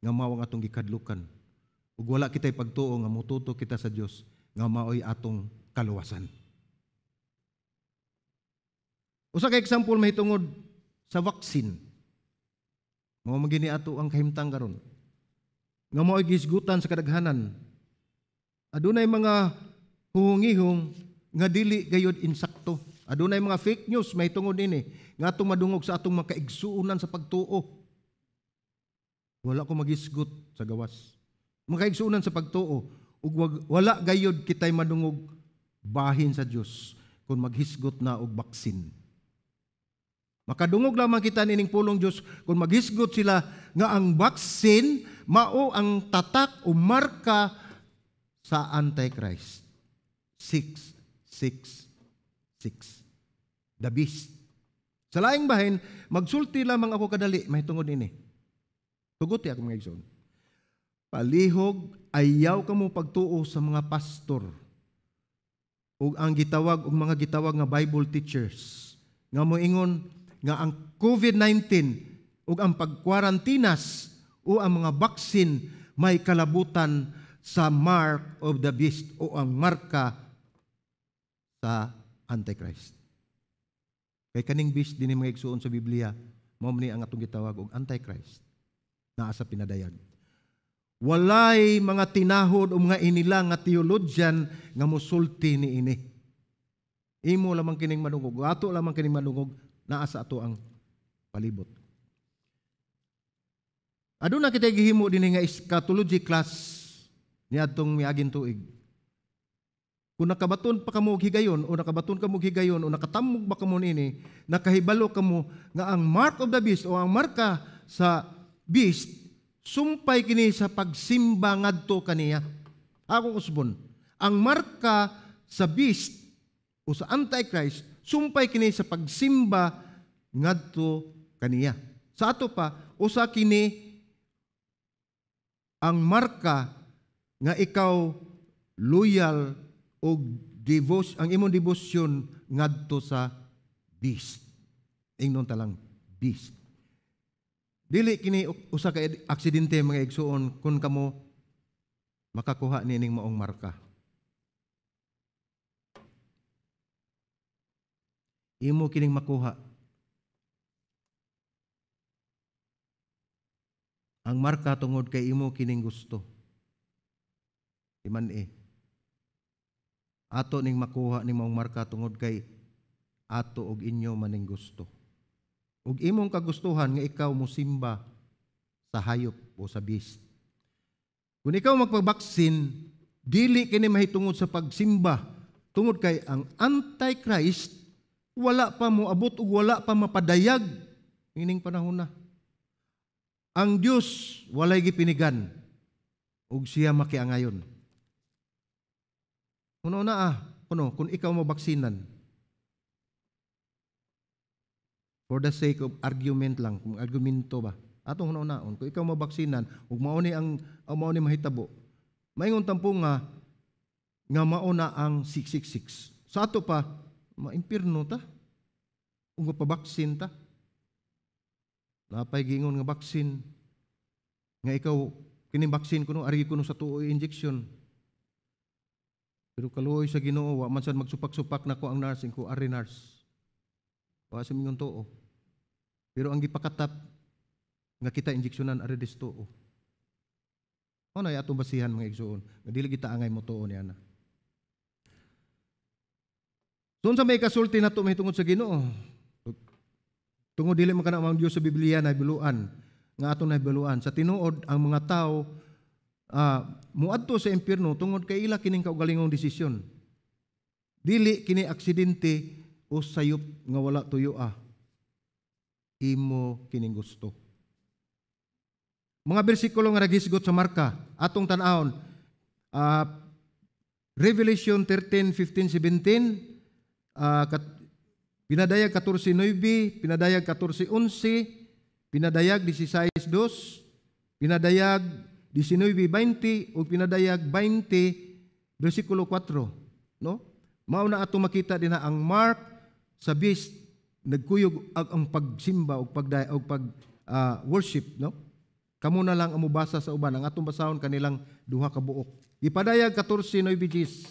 Speaker 1: nga mao ang atong gikadlukan. Ug wala kita'y pagtuo nga motutok kita sa Dios nga mao'y atong kaluwasan. Usa ka example mahitungod sa vaccine. Mao man gini ato ang kahimtang karon. Nga mao'y gisgutan sa kadaghanan. Adunay mga huhungihong nga dili gayud insakto. Adunay mga fake news mahitungod nini nga atong madungog sa atong mga kaigsuonan sa pagtuo. Wala ko magisgot sa gawas. Mga kaigsuonan sa pagtuo ug wala gayud kitay madungog bahin sa Dios kung maghisgot na og baksin. Makadungog lamang kita nining pulong Dios kung maghisgot sila nga ang baksin mao ang tatak o marka sa Antichrist. 6, 6, 6. The beast. Sa laing bahin, magsulti lamang ako kadali mahitungod ini. Tugot ako, mga igsoon. Palihog ayaw kamo pagtuo sa mga pastor ug ang gitawag og mga gitawag nga Bible teachers nga moingon nga ang COVID-19 ug ang pagkwarantinas o ang mga baksin may kalabutan sa mark of the beast o ang marka sa Antichrist. Kay kaning beast dinhi, mga igsuon, sa Biblia, mao ni ang atong gitawag og Antichrist naa sa pinadayag. Walay mga tinahod o mga inila nga theologian nga musulti ni ini. Imo lamang kining madungog, ato lamang kining madungog naa sa ato ang palibot. Aduna kita gihimo dinhi nga eschatology class niadtong miaging tuig. Kung nakabaton pa kamo og higayon o nakabaton kamo og higayon o nakatamog ba kamo nini, nakahibalo kamo nga ang mark of the beast o ang marka sa beast sumpay kini sa pagsimba ngadto kaniya. Akong usbon, ang marka sa beast o sa Antichrist sumpay kini sa pagsimba ngadto kaniya. Sa ato pa, usa kini ang marka nga ikaw loyal o devotion, ang imong devotion ngadto sa beast. Ingnon ta lang, beast. Dili kini usa ka aksidente, mga igsuon, kung kamo makakuha nining maong marka. Imo kining makuha. Ang marka tungod kay imo kining gusto. Iman eh. Ato ning makuha ning maong marka tungod kay ato og inyo maning gusto. Ug imong kagustuhan nga ikaw mosimba sa hayop o sa beast. Kung ikaw magpabaksin, dili kini mahitungod sa pagsimba tungod kay ang Antichrist wala pa moabot ug wala pa mapadayag ining panahon na. Ang Dios walay gipinigan ug siya makiangayon. Kuno na ah, kuno kung ikaw mabaksinan, for the sake of argument lang, kung argumento ba, atong hunaon, kung ikaw mabaksinan ug mao ni ang mao ni mahitabo, maingon tampo nga nga mao na ang 666. Sa ato pa, maimpirno ta. Ug mapabaksin ta. Napay giingon nga baksin nga ikaw kining baksin kuno ari kuno sa tuo injection. Pero kaluoy sa Ginoo, wa man sad magsupak-supak nako ang nursing ko, ari nurse. Wa sa mingon tuo. Pero ang gipakatap nga kita injeksyonan ari des tuo. Mao na atong basihan, mga igsuon, nga dili kita angay mo tuo niana. So unsa may kasulti nato mahitungod sa Ginoo? Tungod dili man kana ang Dios sa Biblia na biluan nga atong nahibaluan. Sa tinuod, ang mga tao muadto sa impyerno tungod kay ila kining kaugalingong desisyon. Dili kini aksidente o sayop nga wala tuyo ah. Imo kining gusto. Mga bersikulo nga naghisgot sa marka, atong tan-awon. Revelation 13, 15, 17, Pinadayag 14.9, Pinadayag 14.11, Pinadayag 16.2, Pinadayag 19.20, ug Pinadayag 20, versikulo 4. No? Mao na ato makita din na ang mark sa beast nagkuyog ang pagsimba o pag og pag worship, no? Kamo na lang ang mubasa sa uban. Ang atong basahon kanilang duha ka buok. Gipadayag 14:9 Gis.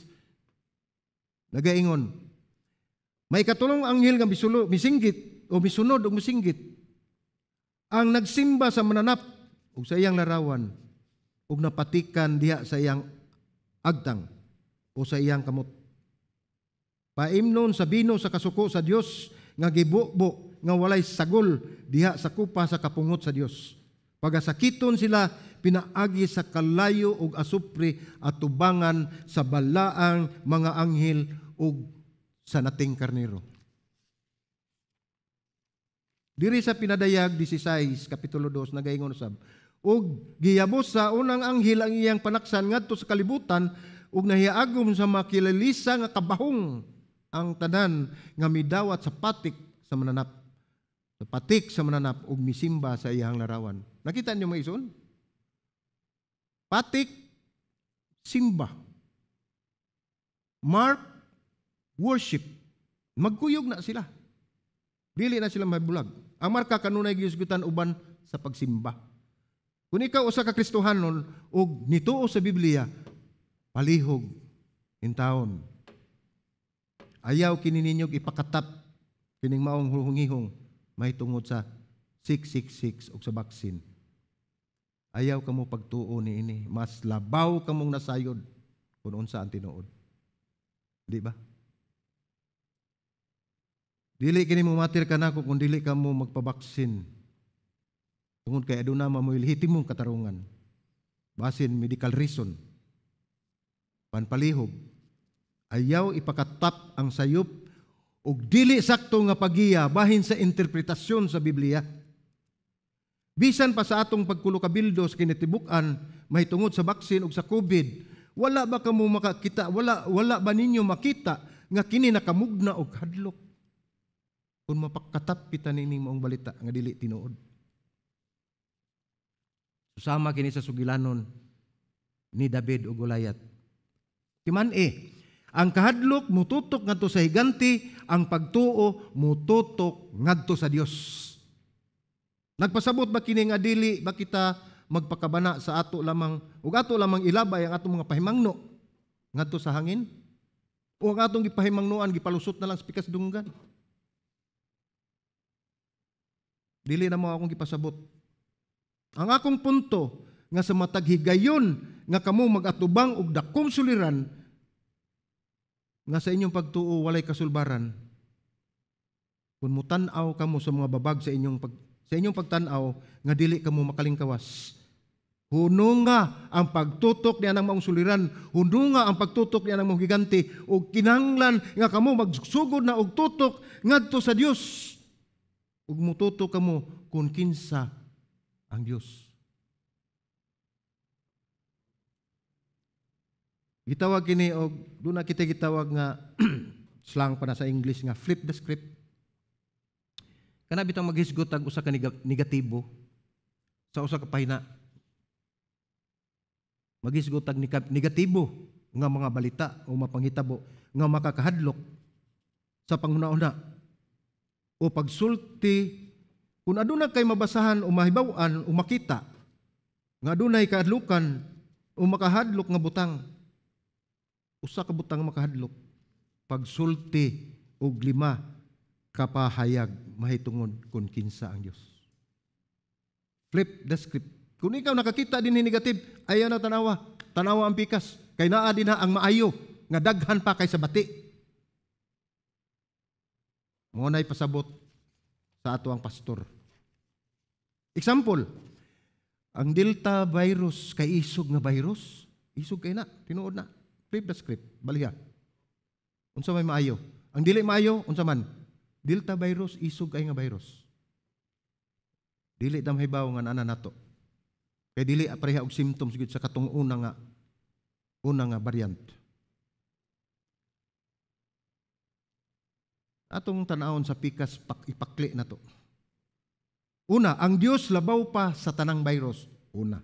Speaker 1: Nagaingon, may katulong anghel nga misulo, misinggit o misunod o misinggit. Ang nagsimba sa mananap ug sa iyang larawan ug napatikan diha sa iyang agtang o sa iyang kamot. Paimnon sa bino sa kasuko sa Dios nga gibubo nga walay sagol diha sa kupa sa kapungot sa Dios. Pagasakiton sila pinaagi sa kalayo ug asupre at tubangan sa balaang mga anghel ug sa nating karnero. Diri sa Pinadayag 16 kapitulo 2, nagaingon usab, ug giyabos sa unang anghel ang iyang panaksan ngadto sa kalibutan ug nahiagom sa makilalisa nga kabahong ang tanan nga midawat sa patik sa mananap. Sa patik sa mananap ug misimba sa iyang larawan. Nakita niyo, mga igsoon? Patik, simba. Mark, worship. Magkuyog na sila. Dili na sila mabulag. Ang marka kanunay gihisgutan uban sa pagsimba. Kung ikaw usa ka Kristohanon ug nituo sa Biblia, palihog intawon. Ayaw kini ninyo ipakatap kining maong hungihong mahitungod sa 666 ug sa vaccine. Ayaw kamo pagtuo ni ini, mas labaw kamong nasayod kung unsa ang tinuod. Di ba? Dili kini mo matir kanako kung dili ka mo magpabaksin. Tungod kay aduna mamoy lehitimong katarungan. Basin medical reason. Panpalihog. Ayaw ipakatap ang sayop og dili sakto nga pagiya bahin sa interpretasyon sa Biblia. Bisan pa sa atong pagkulokabildo sa kinatibuk-an mahitungod sa baksin ug sa COVID, wala ba kamo makakita, wala ba ninyo makita nga kini nakamugna og hadlok? Kung mapakatap kita nining maong balita nga dili tinuod. Susama kini sa sugilanon ni David ug Goliath. Timan-i, ang kahadlok mututok ngadto sa higanti, ang pagtuo mututok ngadto sa Dios. Nagpasabot ba kini nga dili ba kita magpakabana sa ato lamang ug ato lamang ilabay ang atong mga pahimangno ngadto sa hangin? O ang atong gipahimangnoan gipalusot na lang sa pikas dunggan? Dili na mo akong gipasabot. Ang akong punto nga sa matag higayon nga kamo magatubang og dakong suliran nga sa inyong pagtuo walay kasulbaran, kung mutan-aw kamo sa mga babag sa inyong pagtan-aw nga dili kamo makalingkawas. Hununga ang pagtutok niya ng maong suliran, hununga ang pagtutok niya ng maong gigante, ug kinahanglan nga kamo magsugod na og tutok ngadto sa Dios. Ug mututok kamo kung kinsa ang Dios. Gitawag kini og doon na kita gitawag nga slang pa na sa English nga flip the script. Kana bitang maghisgot ang usa ka negatibo sa usa ka pahina. Maghisgot ang negatibo nga mga balita o mapanghitabo nga makakahadlok sa panghuna-una o pagsulti. Kung aduna kay mabasahan o mahibaw-an o makita nga adunay kahadlukan o makahadlok nga butang, usa ka butang makahadlok, pagsulti og 5 kapahayag mahitungod kung kinsa ang Dios. Flip the script. Kung ikaw nakakita din ni negative, ayaw na tanawa. Tanawa ang pikas. Kay naa din na ang maayo nga daghan pa kaysa bati. Mao na'y pasabot sa ato ang pastor. Example, ang Delta virus kay isog nga virus. Isog kay na, tinuod na. Flip the script, baliha. Unsa may maayo? Ang dili maayo, unsa man? Delta virus, isog kay nga virus. Dili ta mahibaw nga naa nato. Kay dili pareha og symptoms gyud sa katong una nga variant. Atong tan-awon sa pikas ipakli na to. Una, ang Dios labaw pa sa tanang virus. Una.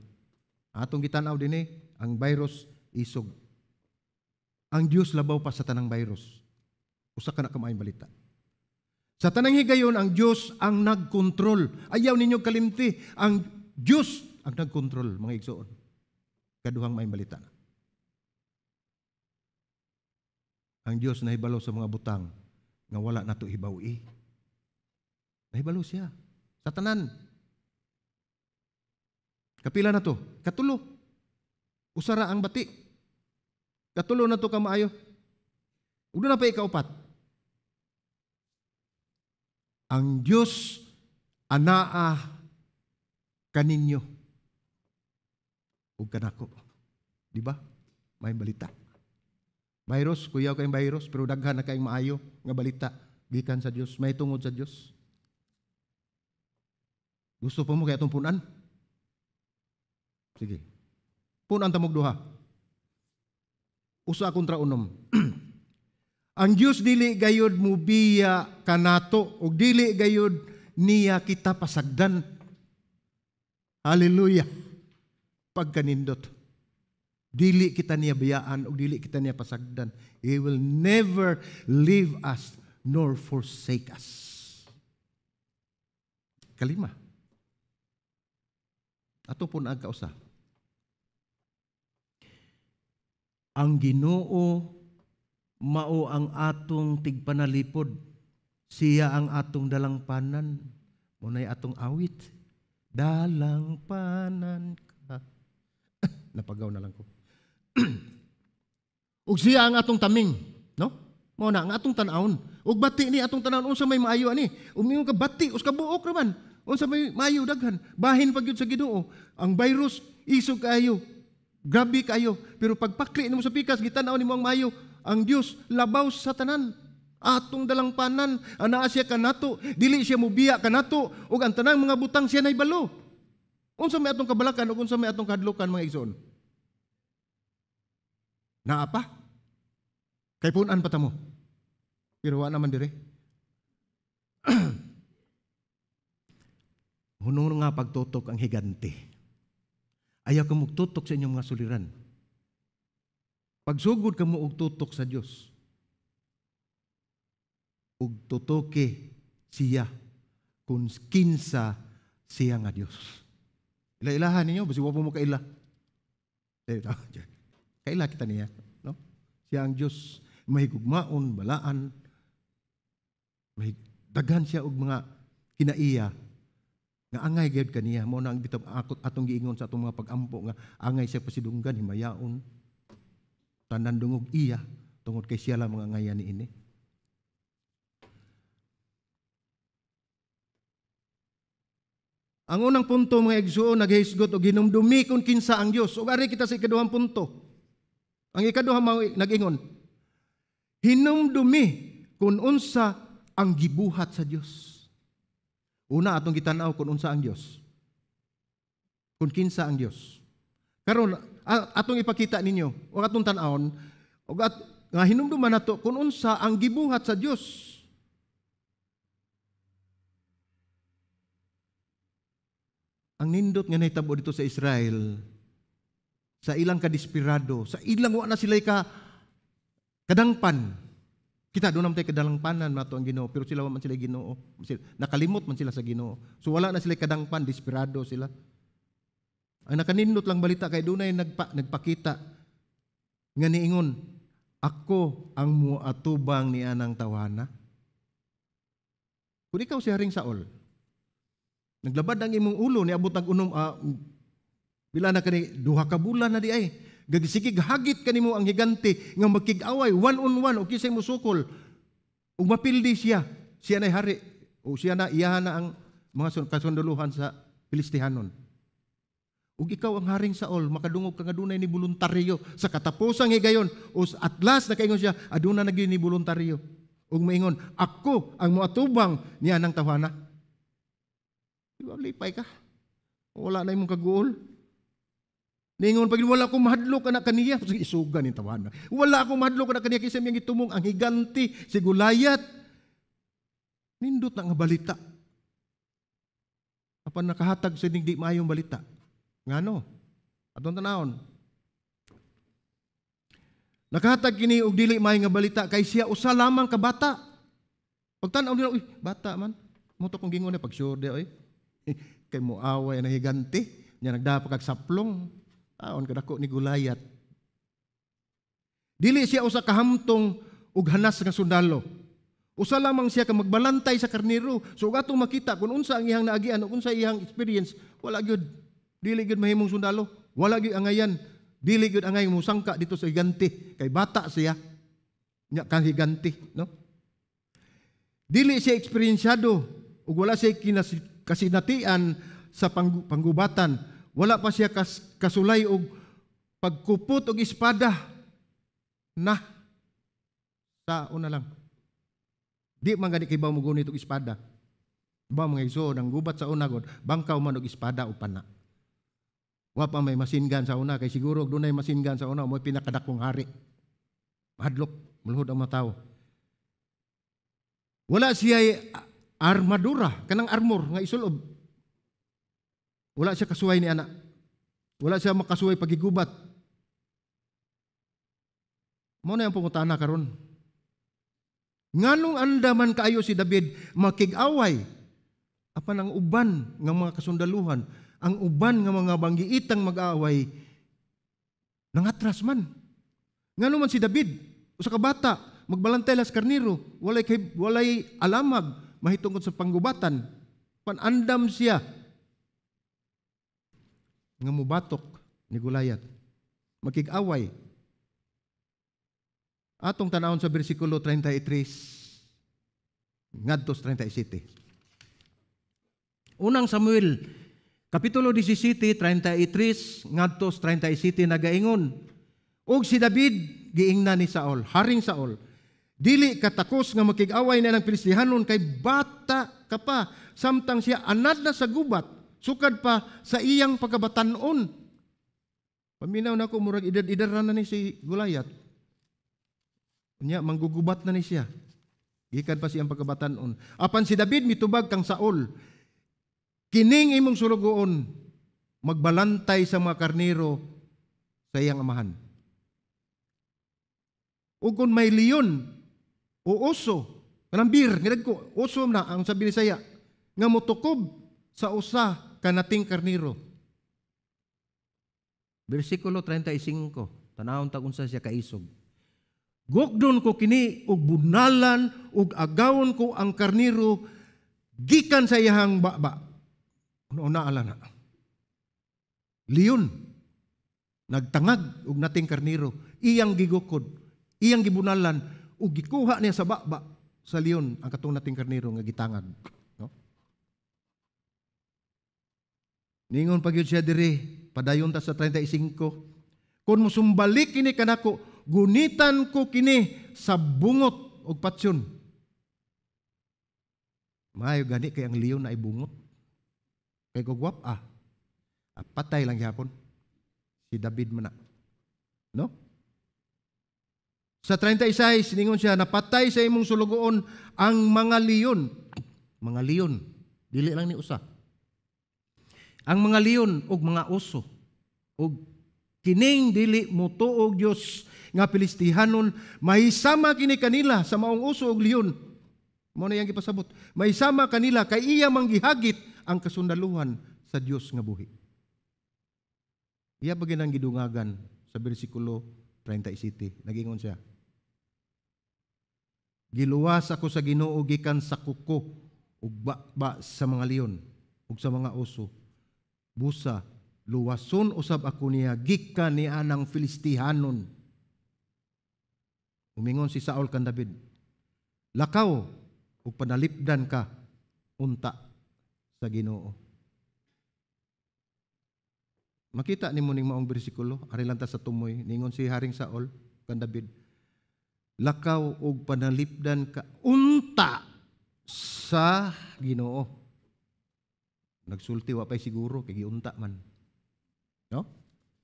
Speaker 1: Atong gitan-aw dinhi, ang virus isog. Ang Dios labaw pa sa tanang virus. Usa ka na kamaayong balita. Sa tanang higayon, ang Dios ang nagkontrol. Ayaw ninyo kalimti, ang Dios ang nagkontrol, mga igsoon. Kaduhang maayong balita. Ang Dios nahibalo sa mga butang nga wala nato hibaw-i. Nahibalo siya sa tanan. Kapila na to? Katulo. Usara ang bati. Katulo na to ka maayo. Ug doon na pa ikaupat. Ang Dios anaa kaninyo ug kanako. Di ba? May balita. Virus, kuyaw kayong virus, pero daghan na kayong maayo nga balita gikan sa Dios, may tungod sa Dios. Gusto pa mo kaya itong punan? Sige. Punan tamog duha. Usa kontra unom. Ang Dios dili gayud mubiya kanato ug dili gayud niya kita pasagdan. Hallelujah. Pagkanindot. Dili kita niya biyaan ug dili kita niya pasagdan. He will never leave us nor forsake us. Kalima. Ato po na ang kausa. Ang Ginoo mao ang atong tigpanalipod. Siya ang atong dalangpanan. Muna'y atong awit. Dalangpanan ka. Napagaw na lang ko. Ug siya ang atong taming, no? Mao na ang atong tan-awon. Ug bati ni atong tan-awon unsa may maayo ani. Umingon ka bati us ka buok ra man. Unsa may maayo daghan. Bahin pa gyud sa Ginoo. Ang virus isog kaayo. Grabe kaayo, pero pagpakli nimo sa pikas gitan-aw nimo ang maayo. Ang Dios labaw sa tanan. Atong dalangpanan, anaa siya kanato, dili siya mubiya kanato ug ang tanang mga butang siya naybalo. Unsa may atong kabalakan ug unsa may atong kahadlukan, mga igsoon? Naa pa? Kay punan pa ta mo. Pero wa naman dire. Hunong nga pagtutok ang higante. Ayaw ka mugtutok sa inyong mga suliran. Pagsugod ka mo og tutok sa Dios, ug tutoke siya kung kinsa siya nga Dios. Ila-ilahan ninyo, basi wa po mo kaila. Kaila kita niya, no? Siya ang Dios, mahigugmaon, balaan, daghan siya og mga kinaiya nga angay gyud kaniya. Mao na ang bitaw atong giingon sa atong mga pag-ampo nga angay siya pasidunggan, himayaon, tanan dungog iya tungod kay siya lang mga angayan niini. Ang unang punto, mga igsuon, naghisgot og hinumdumi kung kinsa ang Dios. Ug ari kita sa ikaduhang punto. Ang ikaduha mao nag-ingon, hinumdumi kung unsa ang gibuhat sa Dios. Una atong gitan-aw kung unsa ang Dios. Kung kinsa ang Dios. Karon atong ipakita ninyo ug atong tan-awon ug nga hinumduman nato kung unsa ang gibuhat sa Dios. Ang nindot nga nahitabo dito sa Israel, sa ilang kadesperado, sa ilang wa na sila'y kadangpan. Kita doon naman tayo kadalangpanan nato ang Ginoo, pero sila wa man sila Ginoo. Nakalimot man sila sa Ginoo. So wala na sila kadangpan, desperado sila. Ang nakanindot lang balita kay dunay nagpakita nga niingon, ako ang muatubang ni anang tawana. Kung ikaw si Haring Saul, naglabad ang imong ulo, niabot ang unom, pila na kani, 2 ka bulan na diay. Gagisige hagit kanimo ang higante nga magkig-away one on one o kinsay musukol. Ug mapildi siya, siya na hari o siya na iyahan na ang mga kasundalohan sa Filistihanon. Ug ikaw ang Haring Saul, makadungog ka nga dunay ni voluntaryo sa katapusang higayon o at last nakaingon siya, aduna na gyud ni voluntaryo. Ug maingon, "Ako ang moatubang niya ng tawhana." Di ba lipay ka? Wala na imong kaguol. Ningon pag wala ko mahadlok ana kaniya, sige isuga ni tawhana. Wala ako mahadlok ana kaniya kinsa iyang gitumong ang higanti si Goliath. Nindot na nga balita. Apan nakahatag sa di maayong balita. Ngano? Atong tanawon. Nakahatag kini og dili maayo nga balita kay siya usa lamang ka bata. Pagtan-aw nila, "Uy, bata man. Mo to kong gingon ni pag sure di oy. Kay mo away na higante." Nya nagdapa kag saplong. Taon kadako ni Goliath. Dili siya usa kahamtong ug hanas nga sundalo. Usa lamang siya ka magbalantay sa karnero. So ug atong makita kung unsa ang iyang naagian ug unsa iyang experience, wala gyud. Dili gyud mahimong sundalo. Wala gyud angayan. Dili gyud angay musangka dito sa higante kay bata siya. Nya kang higante, no? Dili siya eksperyensyado ug wala siya kasinatian sa panggubatan. Wala pa siya kasulay og pagkupot og espada na sa una lang. Di man gani kay mo gunit og espada. Ba mga igsoon, ang gubat sa una god, bangkaw man og espada o pana. Wa pa may machine gun sa una kay siguro og dunay machine gun sa una mo pinakadakong hari. Mahadlok, muluhod ang mga tao. Wala siya armadura, kanang armor nga isulob. Wala siya kasuway ni ana. Wala siya makasuway pagigubat. Mo na ang pangutana karon. Nganong andaman kaayo si David makig-away apan ang uban nga mga kasundaluhan, ang uban nga mga banggiitang mag-aaway nangatras man? Ngano man si David, usa ka bata, magbalantay las karnero, walay alamag mahitungod sa panggubatan. Panandam siya nga mubatok ni Goliath. Makig-away. Atong tanawon sa bersikulo 33 ngadto 37. Unang Samuel kapitulo 17, 33 ngadto 37 nagaingon, "Og si David giingna ni Saul, Haring Saul, 'Dili ka takos nga makig-away na ng Filistihanon kay bata ka pa,' samtang siya anad na sa gubat sukad pa sa iyang pagkabatanon." Paminaw nako, murag edad-edad na ni si Goliath. Nya manggugubat na ni siya. Gikan pa siyang pagkabatanon. Apan si David mitubag kang Saul, "Kining imong sulugoon magbalantay sa mga karnero sa iyang amahan. Ug kung may leon o oso, kanang bear, nga ko, oso na ang sabi ni saya, nga motukob sa usa ka nating karnero." Bersikulo 35, tanawon ta unsa siya kaisog. "Gukdon ko kini og bunalan ug agawon ko ang karnero gikan sa iyahang baba." Una ala na. Leon nagtangag og nating karnero, iyang gigukod, iyang gibunalan ug gikuha niya sa baba sa leon ang katong nating karnero nga gitangag, no? Ningon pa gyud siya diri, padayon ta sa 35. "Kung musumbalik kini kanako, gunitan ko kini sa bungot og patsyon." Maayo gani kay ang leon na ay bungot. Kay gugwap ah. Ah, patay lang gyapon. Si David man na. No? Sa 36, ningon siya, "Napatay sa imong sulugoon ang mga leon." Mga leon. Dili lang ni usa. "Ang mga leon ug mga oso. Ug kining dili motuo og Dios nga Filistihanon, mahisama kini kanila sa maong oso ug leon." Mo na iyang gipasabot. Mahisama kanila kay iya manggihagit ang kasundaluhan sa Dios nga buhi. Iya pa ginang gidungagan sa bersikulo 37. Nagingon siya, "Giluwas ako sa Ginoo gikan sa kuko ug Ug ba sa mga leon ug sa mga oso. Busa luwason usab ako niya gikan ni anang Filistihanon." Umingon si Saul kan David, "Lakaw ug panalipdan ka unta sa Ginoo." Makita nimo ning maong bersikulo, ari lang ta sa tumoy, ningon si Haring Saul kan David, "Lakaw ug panalipdan ka unta sa Ginoo." Nagsulti wa pay siguro kay giunta man. No?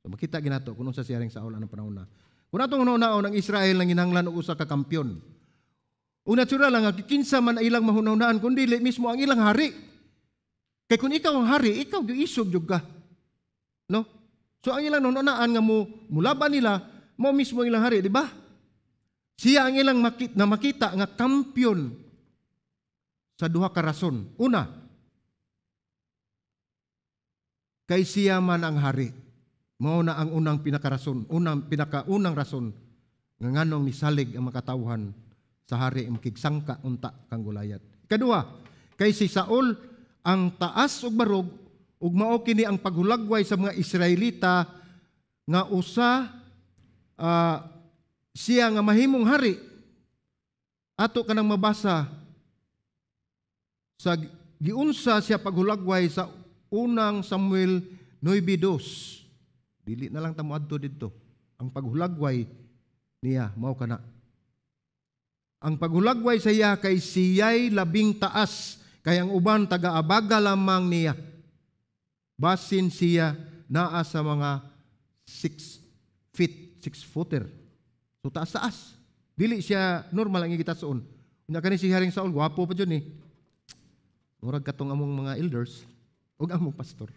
Speaker 1: So makita ginato kung unsa si Haring Saul anang panahon na. Kung atong una-unaon, ang Israel nang ginahanglan og usa ka kampiyon. Ug natural lang nga kinsa man ang ilang mahuna-hunaan kun dili mismo ang ilang hari. Kay kung ikaw ang hari, ikaw gyud isog jud ka. No? So ang ilang hunahunaan nga mo mulaban nila mo mismo ang ilang hari, di ba? Siya ang ilang na makita nga kampiyon sa duha ka rason. Una, kay siya man ang hari. Mao na ang unang pinakarason, unang pinakaunang rason nga nganong nisalig ang makatawhan sa hari makigsangka unta kang Goliath. Kadua, kay si Saul ang taas ug barog ug mao kini ang paghulagway sa mga Israelita nga usa siya nga mahimong hari. Ato kanang mabasa sa giunsa siya paghulagway sa Unang Samuel 9:2. Dili na lang ta moadto didto. Ang paghulagway niya mao kana. Ang paghulagway sa iya kay siya'y labing taas, kay ang uban taga-abaga lamang niya. Basin siya naa sa mga 6 feet, 6 footer. So taas-taas. Dili siya normal ang gitason. Unya kani si Haring Saul, gwapo pa jud ni. Murag katong among mga elders ug among pastor.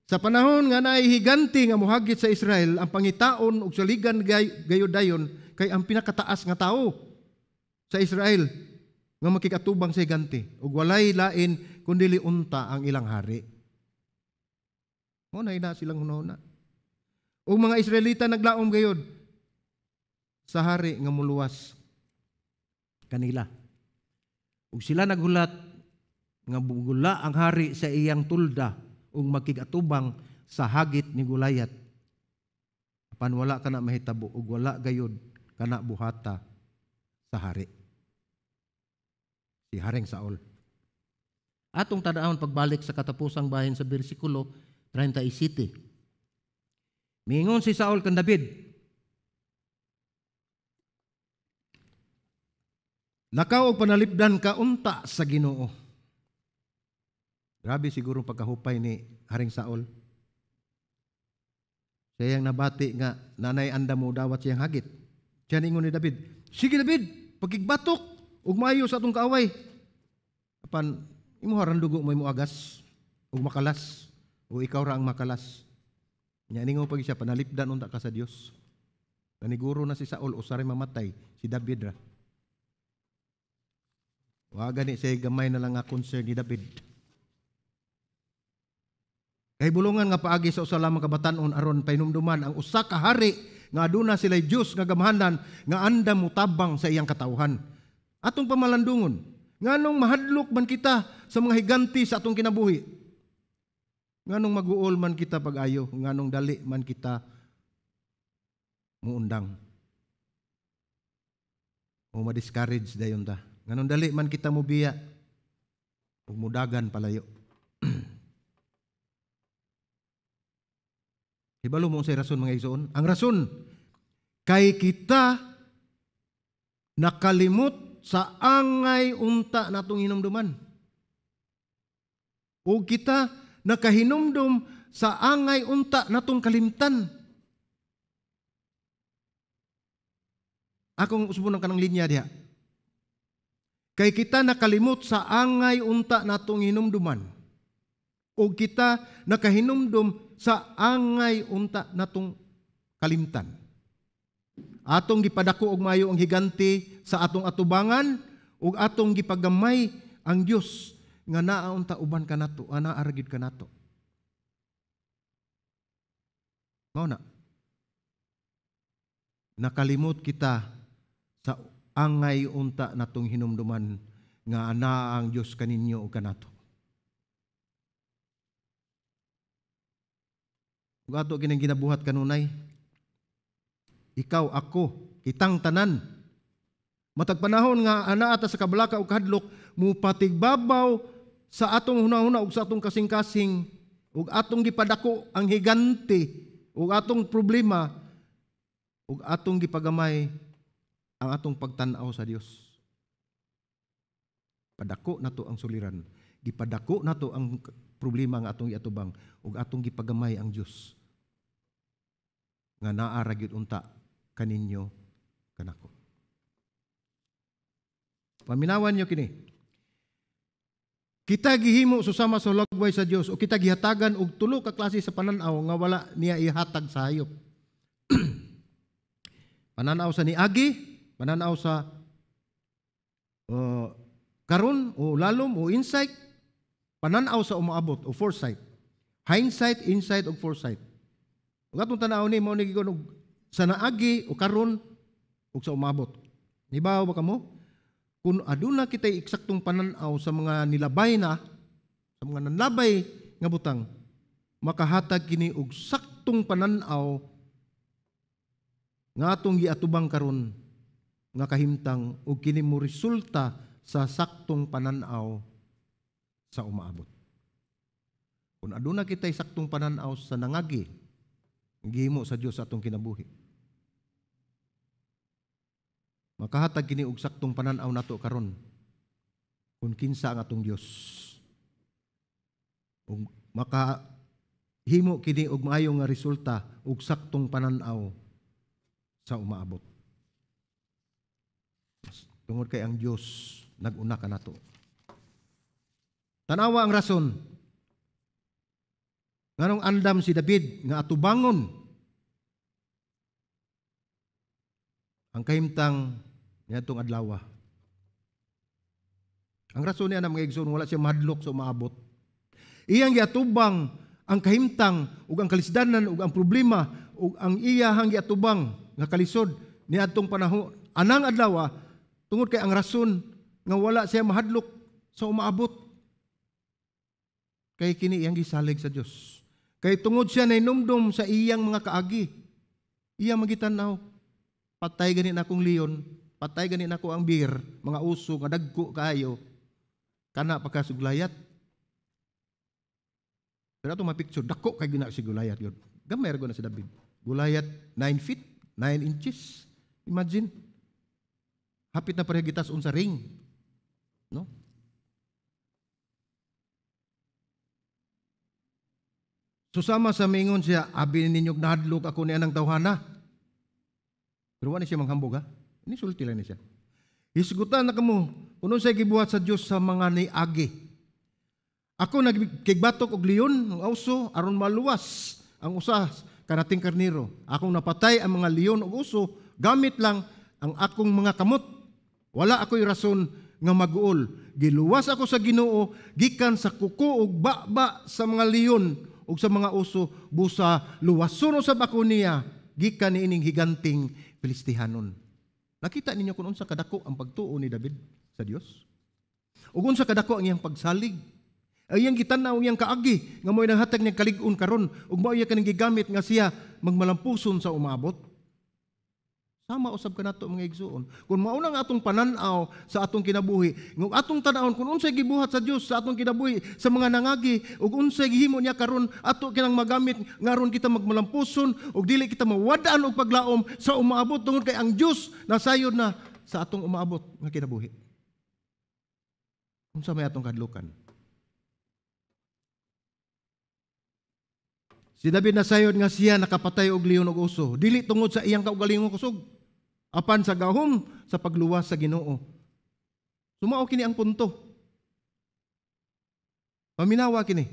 Speaker 1: Sa panahon nga naay higanti nga mohagit sa Israel, ang pangitaon ug saligan gayud dayon kay ang pinakataas nga tawo sa Israel nga makikatubang sa higanti ug walay lain kundi unta ang ilang hari. Mo na ina silang hunahuna. Ug mga Israelita naglaom gayud sa hari nga muluwas kanila. Ug sila naghulat nga bugula ang hari sa iyang tulda ug makigatubang sa hagit ni Goliath. Apan wala kana mahitabo ug wala gayud kana buhata sa hari. Si Haring Saul. Atong tan-awon pagbalik sa katapusang bahin sa bersikulo 37. Mingon si Saul kan David, "Lakaw og panalipdan ka unta sa Ginoo." Grabe siguro pagkahupay ni Haring Saul. Siyang nabati nga nanay anda mo dawat siyang hagit. Siya ningon ni David, "Sige David, pagkigbatok ug maayo sa atong kaaway." Apan imo haran dugo mo imo agas ug makalas o ikaw ra ang makalas. Nya ningon pag siya, "Panalipdan unta ka sa Dios." Naniguro na si Saul usa ray mamatay, si David ra. Wa gani siya gamay na lang nga concern ni David. Kay bulungan nga paagi sa usa lamang ka batan-on aron pahinumduman ang usa ka hari nga aduna sila'y Dios nga gamhanan nga andam motabang sa iyang katawhan. Atong pamalandungon, nganong mahadlok man kita sa mga higanti sa atong kinabuhi? Nganong maguol man kita pag-ayo? Nganong dali man kita muundang? O ma-discourage dayon ta? Nganong dali man kita mubiya ug mudagan palayo? Hibalo mo unsay rason, mga igsoon? Ang rason kay kita nakalimot sa angay unta natong hinumduman. O kita nakahinumdum sa angay unta natong kalimtan. Akong usbon ang kanang linya diha. Kay kita nakalimot sa angay unta natong hinumduman. O kita nakahinumdum sa angay unta natong kalimtan. Atong gipadako og maayo ang higanti sa atong atubangan ug atong gipagamay ang Dios nga naa unta uban kanato, naa ra gyud kanato. Mao na. Nakalimot kita sa angay unta natong hinumduman. nga anaa ang Dios kaninyo ug kanato. Ug ato kining ginabuhat kanunay. Ikaw, ako, kitang tanan. Matag panahon nga anaa ta sa kabalaka ug kahadlok, mupatigbabaw sa atong hunahuna ug sa atong kasing-kasing ug atong gipadako ang higante ug atong problema ug atong gipagamay ang atong pagtan-aw sa Dios. Padako nato ang suliran, gipadako nato ang problema nga atong giatubang ug atong gipagamay ang Dios nga naa ra gyud unta kaninyo kanako. Paminawan niyo kini. Kita gihimo susama sa hulagway sa Dios o kita gihatagan og tulo ka klase sa panan-aw nga wala niya ihatag sa hayop. Pananaw sa niagi, pananaw sa karon o lalom o insight, pananaw sa umaabot o foresight. Hindsight, insight o foresight. Ug atong tan-aw ni mao ni gigon og sa naagi o karon ug sa umaabot. Nibaw ba kamo? Kung aduna kita'y eksaktong pananaw sa mga nilabay na, sa mga nanlabay nga butang, makahatag kini og saktong pananaw nga atong giatubang karon nga kahimtang ug kini mo resulta sa saktong pananaw sa umaabot. Kung aduna kita'y saktong pananaw sa nangagi, gihimo sa Dios sa atong kinabuhi, makahatag kini og saktong pananaw nato karon kung kinsa ang atong Dios. Ug makahimo kini og maayo nga resulta og saktong pananaw sa umaabot. Tungod kay ang Dios nag-una kanato. Tanawa ang rason nganong andam si David nga atubangon ang kahimtang niadtong adlaw. Ang rason niya na mga igsoon, wala siya mahadlok sa umaabot. Iyang giatubang ang kahimtang ug ang kalisdanan ug ang problema ug ang iyahang giatubang nga kalisod niadtong panahon anang adlaw, tungod kay ang rason nga wala siya mahadlok sa umaabot kay kini iyang gisalig sa Dios. Kay tungod siya nahinumdom sa iyang mga kaagi, iyang magitan-aw, patay gani na akong leon, patay gani na ako ang bear, mga uso nga dagko kaayo, kana pagka si Goliath. Pero ato mapicture, dako kay gina si Goliath yun. Gamay ra na si David. Goliath 9 feet, 9 inches. Imagine. Hapit na pareha gitas unsa ring. No? So sama sa mingon siya, abi ninyo nahadlok ako ni anang tawhana. Pero wala siya manghambog, ha? Ini sulti lang ni siya. Hisgutan na kamo, kuno siya gibuhat sa Dios sa mga niagi. Ako nagkigbatok og leon, ang uso, aron maluwas ang usa kanating karniro. Akong napatay ang mga leon og uso, gamit lang ang akong mga kamot. Wala ako'y rason nga maguol. Giluwas ako sa Ginoo gikan sa kuko og baba sa mga leon ug sa mga uso, busa luwason usab ako niya gikan niining higanting Filistihanon. Nakita ninyo kung unsa kadako ang pagtuo ni David sa Dios? Ug unsa kadako ang iyang pagsalig? Ang iyang gitan-aw, ang iyang kaagi nga mo'y nanghatag niyang kalig-on karon ug mao iya kaning gigamit nga siya magmalampuson sa umaabot. Sama usab kanato mga igsuon. Kung mauna ang atong panan-aw sa atong kinabuhi, ng atong tan-awon kung unsay gibuhat sa Dios sa atong kinabuhi sa mga nangagi ug unsay gihimo niya karon, ato kinang magamit ngaron kita magmalampuson ug dili kita mawadaan og paglaom sa umaabot tungod kay ang Dios nasayod na sa atong umaabot nga kinabuhi. Unsa may atong kadlukan? Si David nasayod nga siya nakapatay og leon og uso, dili tungod sa iyang kaugalingong kusog, apan sa gahom sa pagluwas sa Ginoo. Sumao kini ang punto. Paminawa kini.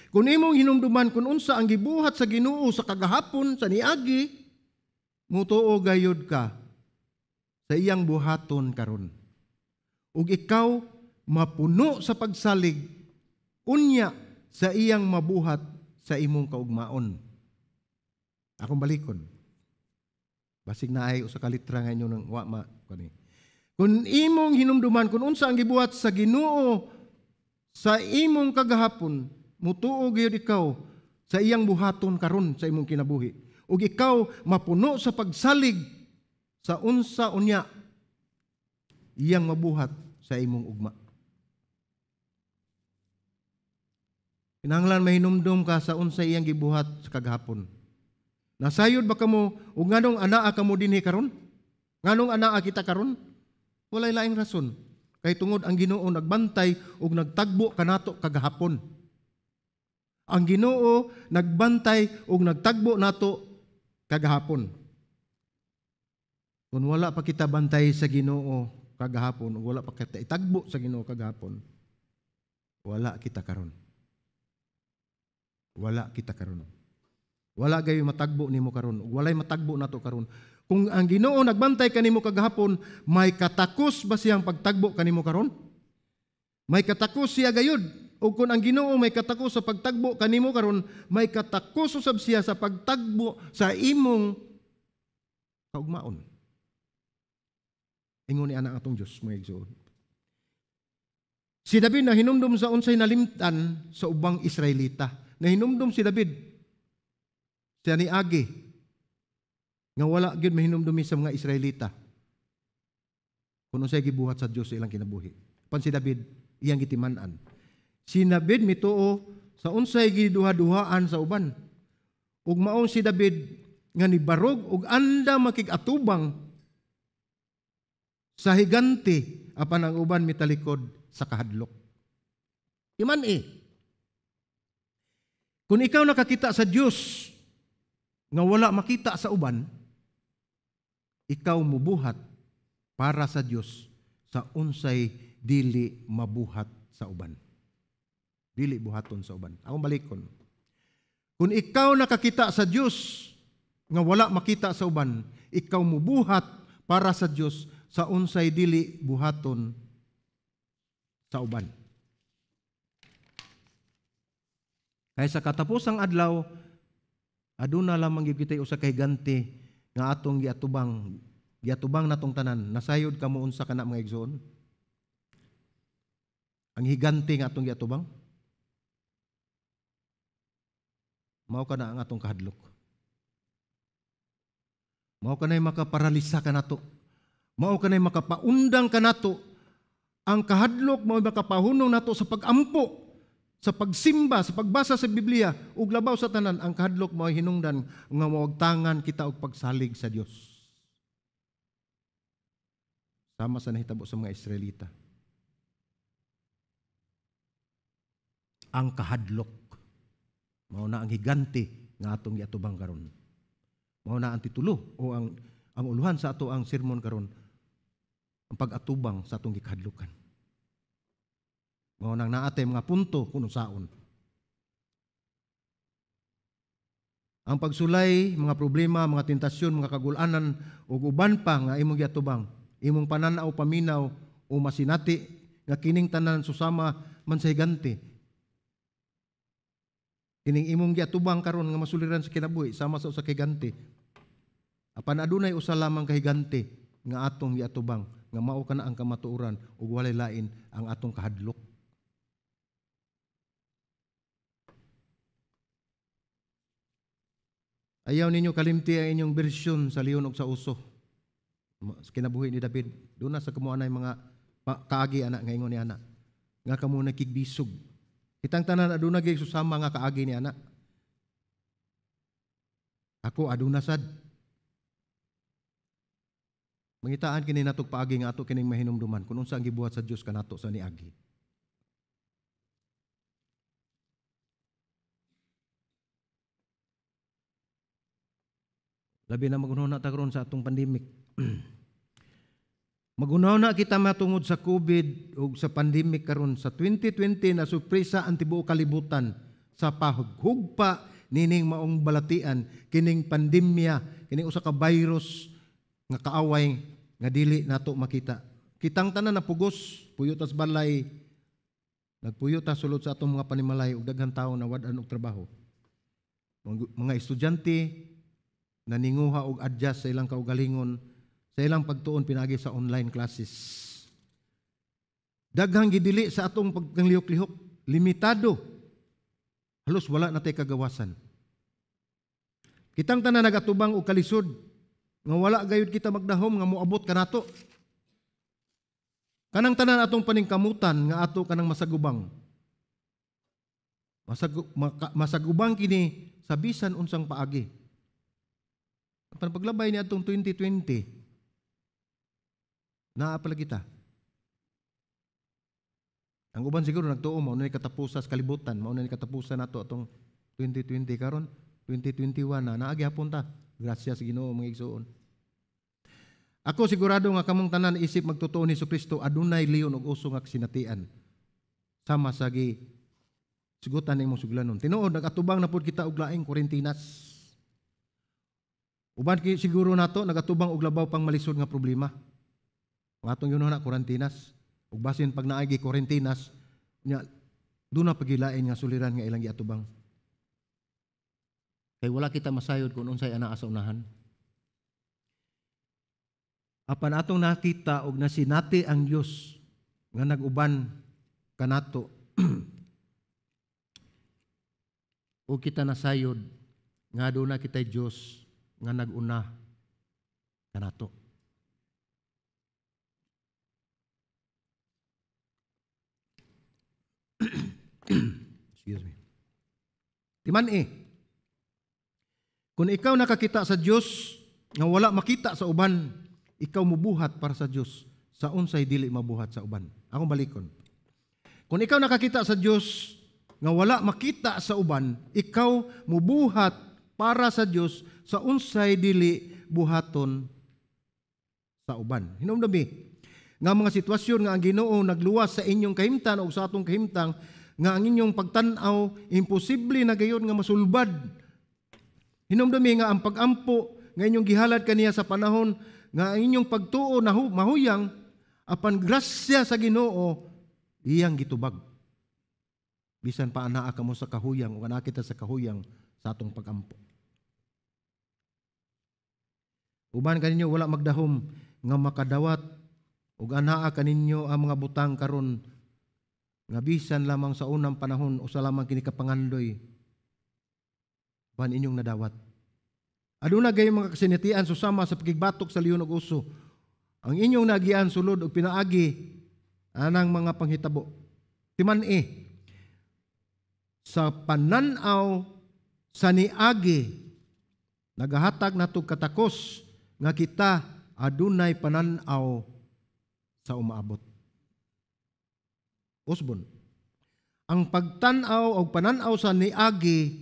Speaker 1: Kung imong hinumduman kung unsa ang gibuhat sa Ginoo sa kagahapon sa niagi, mutuo gayud ka sa iyang buhaton karon. Ug ikaw mapuno sa pagsalig unya sa iyang mabuhat sa imong kaugmaon. Akong balikon. Basig na ay usa ka litra nga inyo nang wa ma kani. Kung imong hinumduman kung unsa ang gibuhat sa Ginoo sa imong kagahapon, mutuo gyud ikaw sa iyang buhaton karon sa imong kinabuhi. Ug ikaw mapuno sa pagsalig sa unsa unya iyang mabuhat sa imong ugma. Kinahanglan mahinumdum ka sa unsa iyang gibuhat sa kagahapon. Nasayod ba kamo ug nganong anaa kamo dinhi karon? Nganong anaa kita karon? Walay laing rason. Kay tungod ang Ginoo nagbantay ug nagtagbo kanato kagahapon. Ang Ginoo nagbantay ug nagtagbo nato kagahapon. Kung wala pa kita bantay sa Ginoo kagahapon, wala pa kita itagbo sa Ginoo kagahapon, wala kita karon. Wala kita karon. Wala gayo matagbo nimo karon. Walay matagbo nato karon. Kung ang Ginoo nagbantay kanimo kagahapon, may katakos ba siyang pagtagbo kanimo karon? May katakos siya gayud. O kung ang Ginoo may katakos sa pagtagbo kanimo karon, may katakos usab siya sa pagtagbo sa imong kaugmaon. Ingon ni ana atong Dios, mga igsoon. Si David nahinumdum sa unsay nalimtan sa ubang Israelita. Nahinumdum si David siya ni agi nga wala gyud mahinumdumi sa mga Israelita kung unsay gibuhat sa Dios sa ilang kinabuhi. Pan si David iyang gitiman-an. Si David mituo sa unsay giduha-duhaan sa uban. Ug maong si David nga nibarog ug anda makig-atubang sa higante apan ang uban mitalikod sa kahadlok. Iman eh. Kung ikaw nakakita sa Dios nga wala makita sa uban, ikaw mubuhat para sa Dios sa unsay dili mabuhat sa uban. Dili buhaton sa uban. Akong balikon. Kung ikaw nakakita sa Dios nga wala makita sa uban, ikaw mubuhat para sa Dios sa unsay dili buhaton sa uban. Kay sa katapusang adlaw, aduna lamang gyud kitay usa ka higante nga atong giatubang natong tanan. Nasayod kamo unsa kana, mga igsoon? Ang higante nga atong giatubang mao kana ang atong kahadlok. Mao kanay makaparalisa kanato. Mao kanay makapaundang kanato. Ang kahadlok mao makapahunong nato sa pagampo, sa pagsimba, sa pagbasa sa Biblia, ug labaw sa tanan, ang kahadlok mao hinungdan nga mawagtangan kita og pagsalig sa Dios. Sama sa nahitabo sa mga Israelita. Ang kahadlok mao na ang higante nga atong giatubang karon. Mao na ang titulo o ang uluhan sa ato ang sermon karon, ang pag-atubang sa atong gikahadlokan. Mao nang naatay mga punto kung unsaon. Ang pagsulay, mga problema, mga tentasyon, mga kagulanan ug uban pa nga imong giatubang, imong pananaw paminaw o masinati nga kining tanan susama man sa higante. Kining imong giatubang karon nga masuliran sa kinabuhi sama sa usa ka higante. Apan adunay usa lamang ka higante nga atong giatubang nga mao kana ang kamatuoran ug walay lain ang atong kahadlok. Ayaw ninyo kalimti ang inyong bersyon sa leon ug sa uso. Sa kinabuhi ni David, doon na sa kamo anay mga kaagi ana nga ingon ni ana. Nga kamo nakigbisog. Kitang tanan aduna gyud susama nga kaagi ni ana. Ako aduna sad. Mangitaan kini natog paagi nga ato kining mahinumduman kun unsa ang gibuhat sa Dios kanato sa niagi. Labi na magunahuna ta karon sa atong pandemic. Magunahuna kita matungod sa COVID o sa pandemic karon sa 2020 na surpresa ang tibuok kalibutan sa paghugpa nining maong balatian kining pandemya, kining usa ka virus nga kaaway nga dili nato makita. Kitang tanan napugos, puyo tas balay, nagpuyo ta sulod sa atong mga panimalay ug daghang tawo na wad-an og trabaho. Mga estudyante naninguha og adjust sa ilang kaugalingon Sa ilang pagtuon pinaagi sa online classes. Daghang gidili sa atong pagkanglihok-lihok, limitado. Halos wala na tay kagawasan. Kitang tanan nagatubang og kalisod nga wala gayud kita magdahom nga moabot kanato. Kanang tanan atong paningkamutan nga ato kanang masagubang. Masagubang kini sa bisan unsang paagi. Apan paglabay ni atong 2020, naa pala kita. Ang uban siguro nagtuo mao na ni katapusan sa kalibutan, mao na ni katapusan nato atong 2020. Karon 2021 na, naa gihapon ta. Grasya sa Ginoo, mga igsuon. Ako sigurado nga kamong tanan isip magtotoo ni Hesukristo adunay leon ug uso nga kasinatian. Sama sa gi sugutan nimong suglanon. Tinuod, nagatubang na pud kita og laing kuwarentinas. Uban siguro nato nagatubang og labaw pang malisod nga problema. Ang atong yun na kuwarentinas. Ug basin pag naay gi kuwarentinas nya duna pagilain nga suliran nga ilang giatubang. Kay wala kita masayod kung unsay anaa sa unahan. Apan atong nakita og nasinati ang Dios nga nag-uban kanato o kita nasayod nga aduna kitay Dios nga nag-una kanato. Excuse me. Timan kung ikaw nakakita sa Dios nga wala makita sa uban, ikaw mubuhat para sa Dios sa unsay dili mabuhat sa uban. Akong balikon. Kung ikaw nakakita sa Dios nga wala makita sa uban, ikaw mubuhat para sa Dios sa unsay dili buhaton sa uban. Hinumdumi nga mga sitwasyon nga ang Ginoo nagluwas sa inyong kahimtang o sa atong kahimtang nga ang inyong pagtan-aw imposible na gayon nga masulbad. Hinumdumi nga ang pag-ampo nga inyong gihalad kaniya sa panahon nga ang inyong pagtuo na mahuyang, apan grasya sa Ginoo iyang gitubag. Bisan pa anaa kamo sa kahuyang o anaa kita sa kahuyang sa atong pag-ampo. Uban kaninyo wala magdahom nga makadawat ug anaa kaninyo ang mga butang karon nga bisan lamang sa unang panahon usa lamang kini kapangandoy ban inyong nadawat. Aduna gayong mga kasinatian susama sa pagigbatok sa leon ug uso. Ang inyong nagian sulod og pinaagi anang mga panghitabo. Timan-i sa panan-aw sa niagi nagahatag natog katakos nga kita adunay panan-aw sa umaabot. Usbon. Ang pagtan-aw o panan-aw sa niagi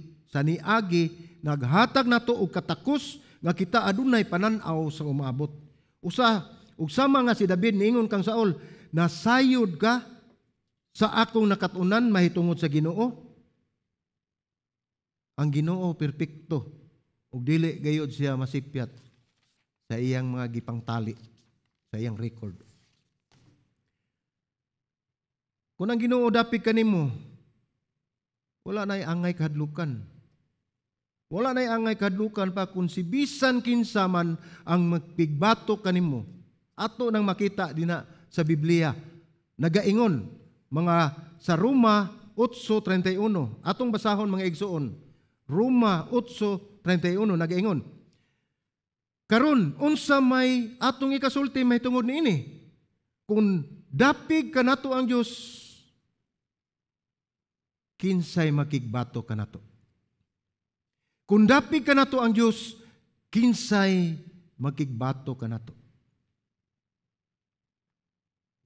Speaker 1: naghatag nato og katakos nga kita adunay panan-aw sa umaabot. Usa ug sama nga si David niingon kang Saul, nasayod ka sa akong nakatunan mahitungod sa Ginoo. Ang Ginoo perpekto ug dili gayud siya masipyat sa iyang mga gipangtali, sa iyang record. Kung ang Ginoo dapig kanimo, wala na'y angay kahadlukan. Wala na'y angay kahadlukan pa kung si bisan kinsa man ang magpigbato kanimo. Ato nang makita dina sa Biblia. Nagaingon mga sa Roma 8:31. Atong basahon, mga igsoon. Roma 8:31 nagaingon. Karon unsa may atong ikasulti mahitungod niini? Kung dapig kanato ang Dios, kinsay makigbato kanato? Kung dapig kanato ang Dios, kinsay makigbato kanato?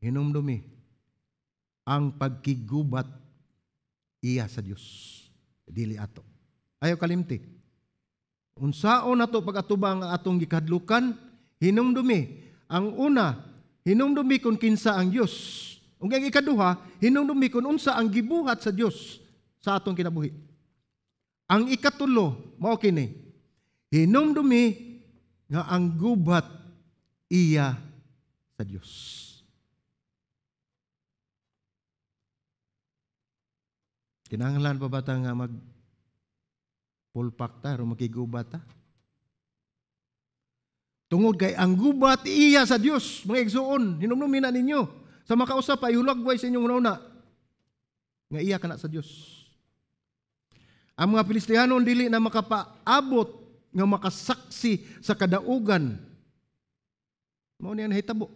Speaker 1: Hinumdumi ang pagkigubat iya sa Dios, dili ato. Ayaw kalimti. Unsaon nato pag-atubang ang atong gikadlukan, hinumdumi. Ang una, hinumdumi kung kinsa ang Dios. Ug ang ikaduha, hinumdumi kung unsa ang gibuhat sa Dios sa atong kinabuhi. Ang ikatulo, mao kini, hinumdumi nga ang gubat iya sa Dios. Kinahanglan pa ba ta nga mag pulpak ta o makigubat ta? Tungod kay ang gubat iya sa Dios, mga igsuon, hinumdumin na ninyo. Sa makausap pa ihulagway sa inyong una nga iya kana sa Dios. Ang mga Filistihanon dili na makapaabot nga makasaksi sa kadaugan. Mao ni ang nahitabo.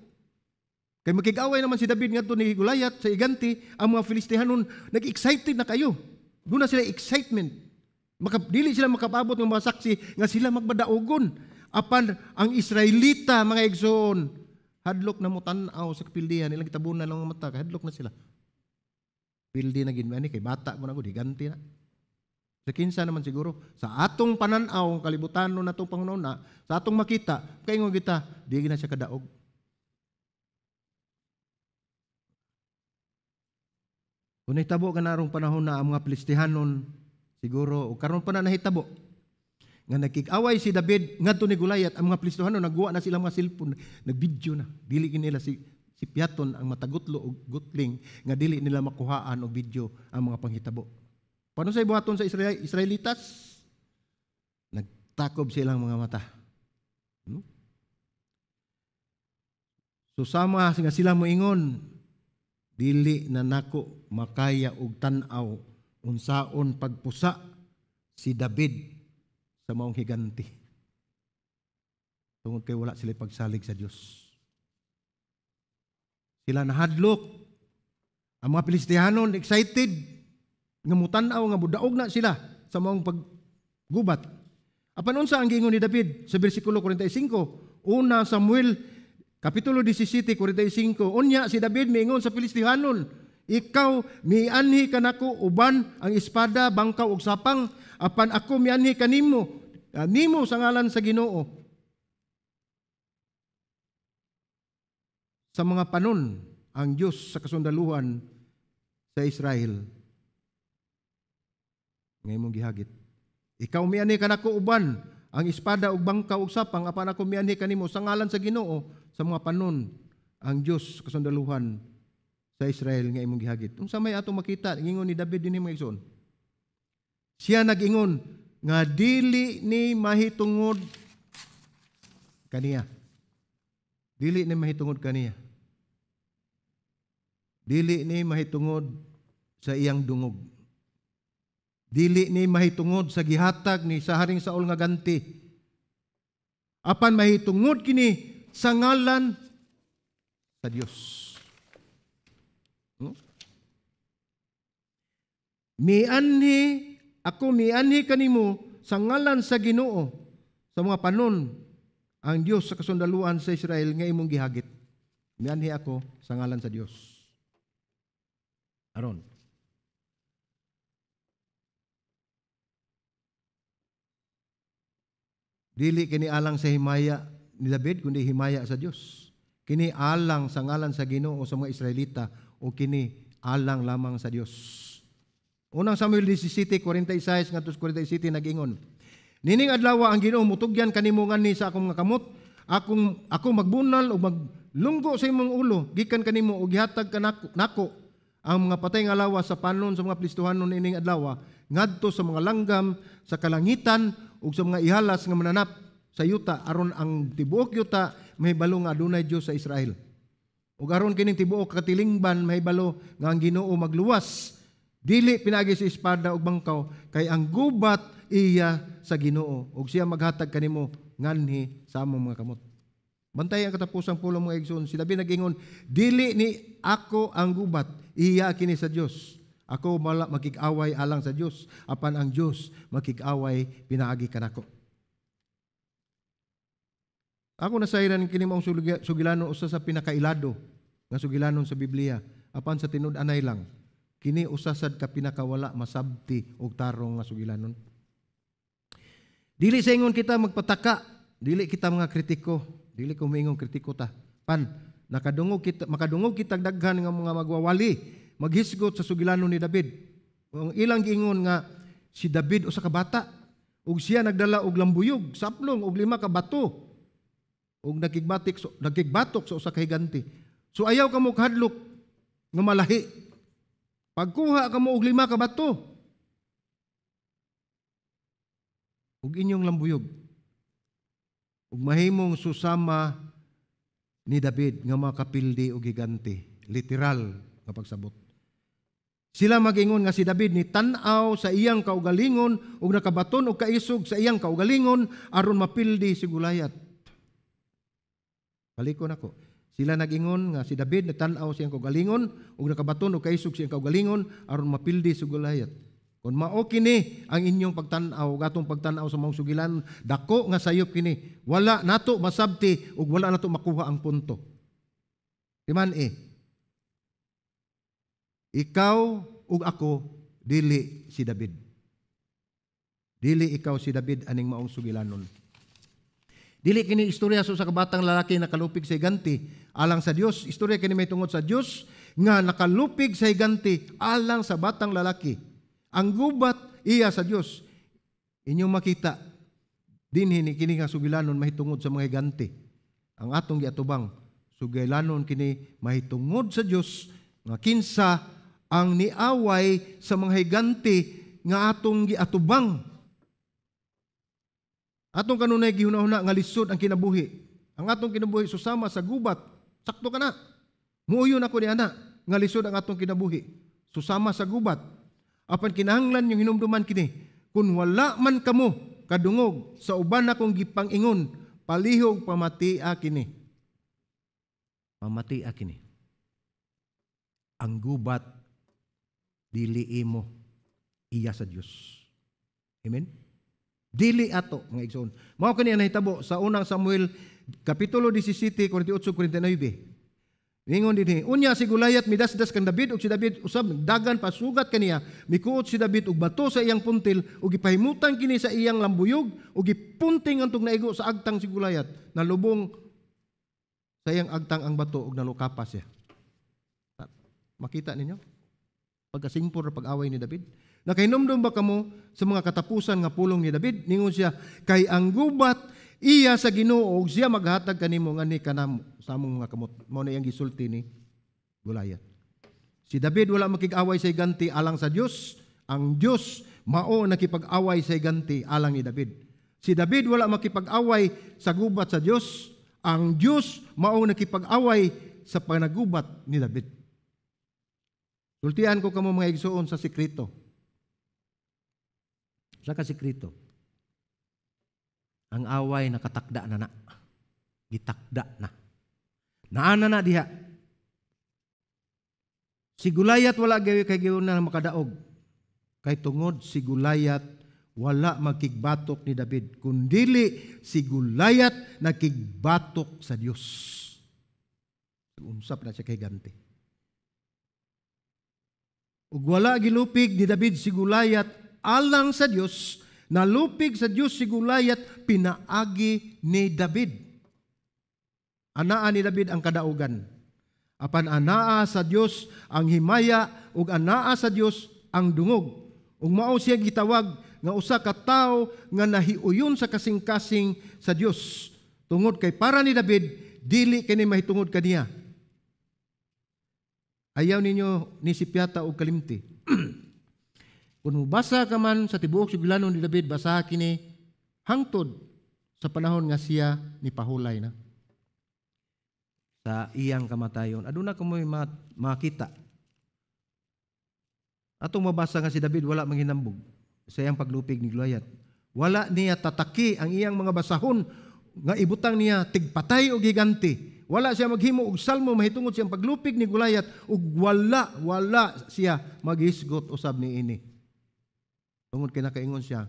Speaker 1: Kay makig-away naman si David ngadto ni Goliath sa iganti, ang mga Filistihanon nag-excited na kayo. Doon na sila excitement. Dili sila makapaabot ng mga saksi nga sila magbadaogon. Apan ang Israelita, mga igsoon, hadlok na mo tan-aw sa kapildihan, ilang gitabunan ng mata, hadlok na sila. Pildi na gid ani kay bata mo na gud, higanti na. Sa kinsa naman siguro, sa atong pananaw, kalibutan no natong pangununa, sa atong makita, kaingon kita, di na siya kadaog. Kung nahitabo ka na rong panahon na ang mga Filistihanon, siguro, o karon pa na nahitabo, nga nagkig-away si David ngadto ni Goliath, ang mga Filistihanon nagguwa na sila mga cellphone, nagvideo na. Dili nila si Piaton ang matagutlo og gutling nga dili nila makuhaan og video ang mga panghitabo. Paano sa ibuhaton sa Israelitas? Nagtakob silang mga mata. So sama nga sila moingon, dili na nako makaya og tan-aw unsaon pagpusa si David sa maong higanti. Tungod kay wala sila pagsalig sa Dios. Sila nahadlok. Ang mga Filistihanon excited nga mutan-aw nga mudaog na sila sa maong paggubat. Apan unsa ang giingon ni David sa bersikulo 45? Una Samuel kapitulo 17 45. Unya si David miingon sa Filistihanon, ikaw mianhi kanako uban ang espada, bangkaw ug sapang, apan ako mianhi kanimo, nimo sa ngalan sa Ginoo. Sa mga panon ang Dios sa kasundaluhan sa Israel nga imong gihagit. Ikaw mianhi kanako uban ang espada ug bangkaw ug sapang, apan ako mianhi kanimo sa ngalan sa Ginoo. Sa mga panon ang Dios sa kasundaluhan sa Israel nga imong gihagit. Unsa may atong makita ingon ni David dinhi mga igsoon? Siya nag-ingon nga dili ni mahitungod kaniya. Dili ni mahitungod kaniya. Dili ni mahitungod sa iyang dungog. Dili ni mahitungod sa gihatag ni sa Haring Saul nga ganti. Apan mahitungod kini sa ngalan sa Dios. Mianhi ako mianhi kanimo sa ngalan sa Ginoo sa mga panon ang Dios sa kasundaluan sa Israel nga imong gihagit. Mianhi ako sa ngalan sa Dios. Aron. Dili kini alang sa himaya ni David kundi himaya sa Dios. Kini alang sa ngalan sa Ginoo sa mga Israelita o kini alang lamang sa Dios. Unang Samuel 17:46 ngadto 47 nag-ingon. Nining adlaw ang Ginoo mutugyan kanimo nganhi sa akong mga kamot, akong ako magbunal ug maglunggo sa imong ulo gikan kanimo ug gihatag kanako ang mga patay nga lawas sa panon sa mga Filistohanon nining adlaw ngadto sa mga langgam sa kalangitan ug sa mga ihalas nga mananap sa yuta, aron ang tibuok yuta mahibalo nga adunay Dios sa Israel. Ug aron kining tibuok katilingban mahibalo nga ang Ginoo magluwas dili pinaagi sa espada ug bangkaw, kay ang gubat iya sa Ginoo ug siya maghatag kanimo nganhi sa among mga kamot. Bantay ang katapusang pulong mga igsoon. Si David nag-ingon, dili ni ako ang gubat, iya kini sa Dios. Ako makig-away alang sa Dios, apan ang Dios makig-away pinaagi kanako. Ako nasayran kini maong sugilanon usa sa pinakailado nga sugilanon sa Biblia, apan sa tinud-anay lang kini usa sad ka pinakawala masabti og tarong nga sugilanon. Dili sa ingon kita magpataka, dili kita mga kritiko, dili ko moingon kritiko ta. Pan nakadungog kita, makadungog kita daghan nga mga magwawali, maghisgot sa sugilanon ni David. Ang ilang giingon nga si David usa ka bata ug siya nagdala og lambuyog, saplong og 5 ka bato ug nagkigbatok sa usa ka higanti. So ayaw kamo kahadlok nga malahi. Pagkuha kamo og 5 ka bato ug inyong lambuyog. Ug mahimong susama ni David nga makapildi og higante, literal nga pagsabot. Sila magingon nga si David ni tan-aw sa iyang kaugalingon ug nakabaton og kaisog sa iyang kaugalingon aron mapildi si Goliath. Balikon ako. Sila nagingon nga si David ni tan-aw sa iyang kaugalingon ug nakabaton og kaisog sa iyang kaugalingon aron mapildi si Goliath. Kung mao kini ang inyong pagtan-aw, gatong pagtan-aw sa maong sugilan, dako nga sayop kini, wala nato masabti ug wala nato makuha ang punto. Timan eh. Ikaw ug ako dili si David. Dili ikaw si David aning maong sugilanon. Dili kini istorya sa kabatang lalaki nakalupig sa higanti alang sa Dios. Istorya kini may tungod sa Dios nga nakalupig sa higanti alang sa batang lalaki. Ang gubat iya sa Dios. Inyong makita dinhi ni kini nga sugilanon mahitungod sa mga higante. Ang atong giatubang sugilanon kini mahitungod sa Dios nga kinsa ang niaway sa mga higante nga atong giatubang. Atong kanunay gihuna-huna nga lisod ang kinabuhi. Ang atong kinabuhi susama sa gubat. Sakto ka na. Muuyon ako ni ana nga lisod ang atong kinabuhi. Susama sa gubat. Apan kinahanglan yung hinumduman kini, kung wala man kamo kadungog sa uban akong gipang-ingon, palihog pamatia kini. Pamatia kini. Ang gubat dili imo, iya sa Dios. Amen? Dili ato, mga igsoon. Mao kini ang nahitabo sa unang Samuel kapitulo 17, 48-49. Ningon dinhi, unya si Goliath midasdas kang David ug si David usab nagdagan pasugat kaniya, mikuot si David og bato sa iyang puntil ug gipahimutan kini sa iyang lambuyog ug gipunting antog naigo sa agtang si Goliath, nalubong sa iyang agtang ang bato ug nalukapa siya. Makita ninyo pagkasimpor pag-away ni David. Nakahinumdum ba kamo sa mga katapusan nga pulong ni David? Ningon siya, kay ang gubat iya sa Ginoo ug siya maghatag kanimo ngani kanamo sa among mga kamot. Mao na iyang gisulti ni Goliath. Si David wala makig-away sa higanti alang sa Dios. Ang Dios mao nakipag-away sa higanti alang ni David. Si David wala makipag-away sa gubat sa Dios. Ang Dios mao nakipag-away sa panagubat ni David. Sultian ko kamo mga igsoon sa sekreto. Sa kasekreto. Ang away nakatakda na na. Gitakda na. Naana na diha. Si Goliath wala gawi kay giuna makadaog. Kay tungod si Goliath wala magkigbatok ni David, kundili si Goliath nagkigbatok sa Dios. Unsap na siya kay ganti. Ug wala gilupig ni David si Goliath alang sa Dios, nalupig sa Dios si Goliath pinaagi ni David. Anaa ni David ang kadaugan. Apan anaa sa Dios ang himaya ug anaa sa Dios ang dungog. Ug mao siya gitawag nga usa ka tawo nga nahiuyon sa kasing-kasing sa Dios. Tungod kay para ni David dili kini mahitungod kaniya. Ayaw ninyo ni sipyata og kalimti. Kung mubasa ka man sa tibuok sugilanon ni David, basa kini hangtod sa panahon nga siya ni pahulay na sa iyang kamatayon. Aduna kamoy makita. Atong mabasa nga si David wala manghinambog sa iyang paglupig ni Goliath. Wala niya tataki ang iyang mga basahon nga ibutang niya tigpatay og higante. Wala siya maghimo og salmo mahitungod siyang paglupig ni Goliath ug wala siya maghisgot usab niini. Tungod kay nakaingon siya,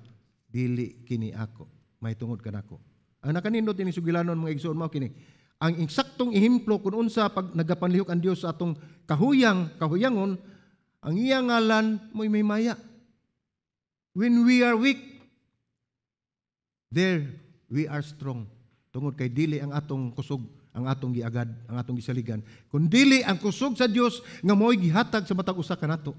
Speaker 1: dili kini ako, mahitungod kanako. Ang nakanindot ini sugilanon mga igsoon mao kini. Ang eksaktong ehemplo kung unsa pag nagapanlihok ang Dios sa atong kahuyangon, ang iyang ngalan mo'y may maya. When we are weak, there we are strong. Tungod kay dili ang atong kusog, ang atong giagad, ang atong gisaligan. Kun dili ang kusog sa Dios nga mo'y gihatag sa matag usa kanato.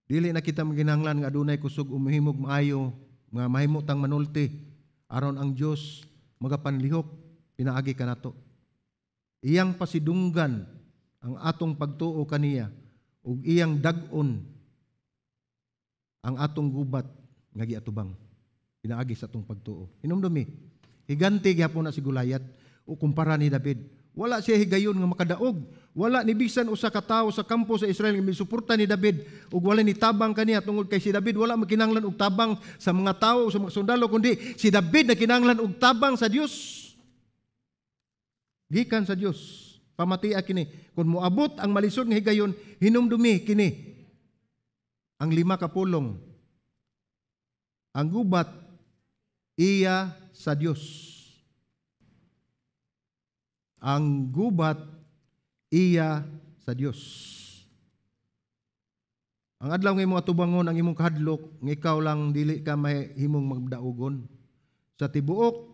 Speaker 1: Dili na kita maginahanglan nga adunay kusog umhimog maayo nga mahimo tang manulti aron ang Dios magapanlihok pinaagi kanato. Iyang pasidunggan Ang atong pagtuo kaniya ug iyang dag-on ang atong gubat nga giatubang pinaagi sa atong pagtuo. Hinumdumi, higante gyapon na si Goliath o kumpara ni David. Wala siya higayon nga makadaog. Wala ni bisan usa ka tawo sa kampo sa Israel nga misuporta ni David ug wala ni tabang kaniya tungod kay si David wala makinahanglan og tabang sa mga tawo, sa mga sundalo, kundi si David nakinahanglan og tabang sa Dios. Gikan sa Dios. Pamatia kini, kung moabot ang malisod nga higayon, hinumdumi kini ang lima ka pulong. Ang gubat iya sa Dios. Ang gubat iya sa Dios. Ang adlaw nga imong atubangon ang imong kahadlok, nga ikaw lang dili ka mahimong magdaugon. Sa tibuok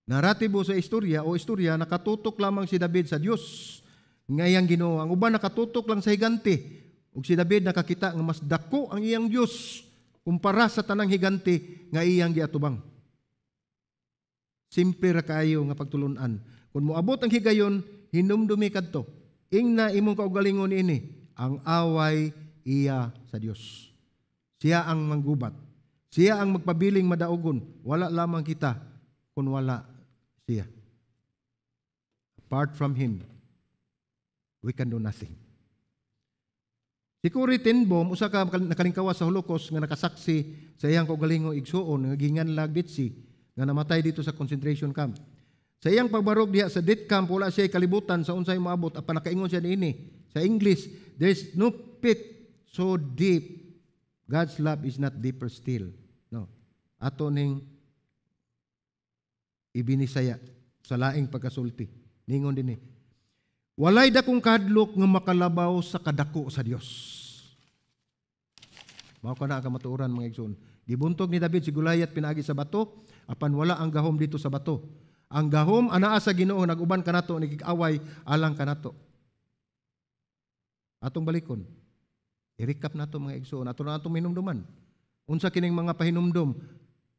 Speaker 1: naratibo sa istorya o istorya, nakatutok lamang si David sa Dios nga iyang Ginoo. Ang uban nakatutok lang sa higante, ug si David nakakita nga mas dako ang iyang Dios kumpara sa tanang higante nga iyang giatubang. Simple ra kaayo nga pagtulun-an. Kung moabot ang higayon, hinumdumi kadto. Ingna imong kaugalingon ini, ang away iya sa Dios. Siya ang manggubat. Siya ang magpabiling madaugon. Wala lamang kita kung wala siya. Apart from Him, we can do nothing. Si Corrie ten Boom, usa ka nakalingkawas sa Holocaust nga nakasaksi sa iyang kaugalingong igsuon nga ginganlag Ditsi, nga namatay dito sa concentration camp. Sa iyang pagbarog diha sa death camp, wala siya kalibutan sa unsay moabot, apan nakaingon siya niini sa English, "There is no pit so deep God's love is not deeper still." No. Ato ning ibinisaya sa laing pagkasulti. Ningon dinhi. Walay dakong kahadlok nga makalabaw sa kadako sa Dios. Mao kana ang kamatuoran, mga igsoon. Gibuntog ni David si Goliath pinaagi sa bato, apan wala ang gahom dito sa bato. Ang gahom anaa sa Ginoo, nag-uban kanato, nagigaway alang kanato. Atong balikon. I-recap nato, mga igsoon. Ato na atong hinumduman. Unsa kining mga pahinumdum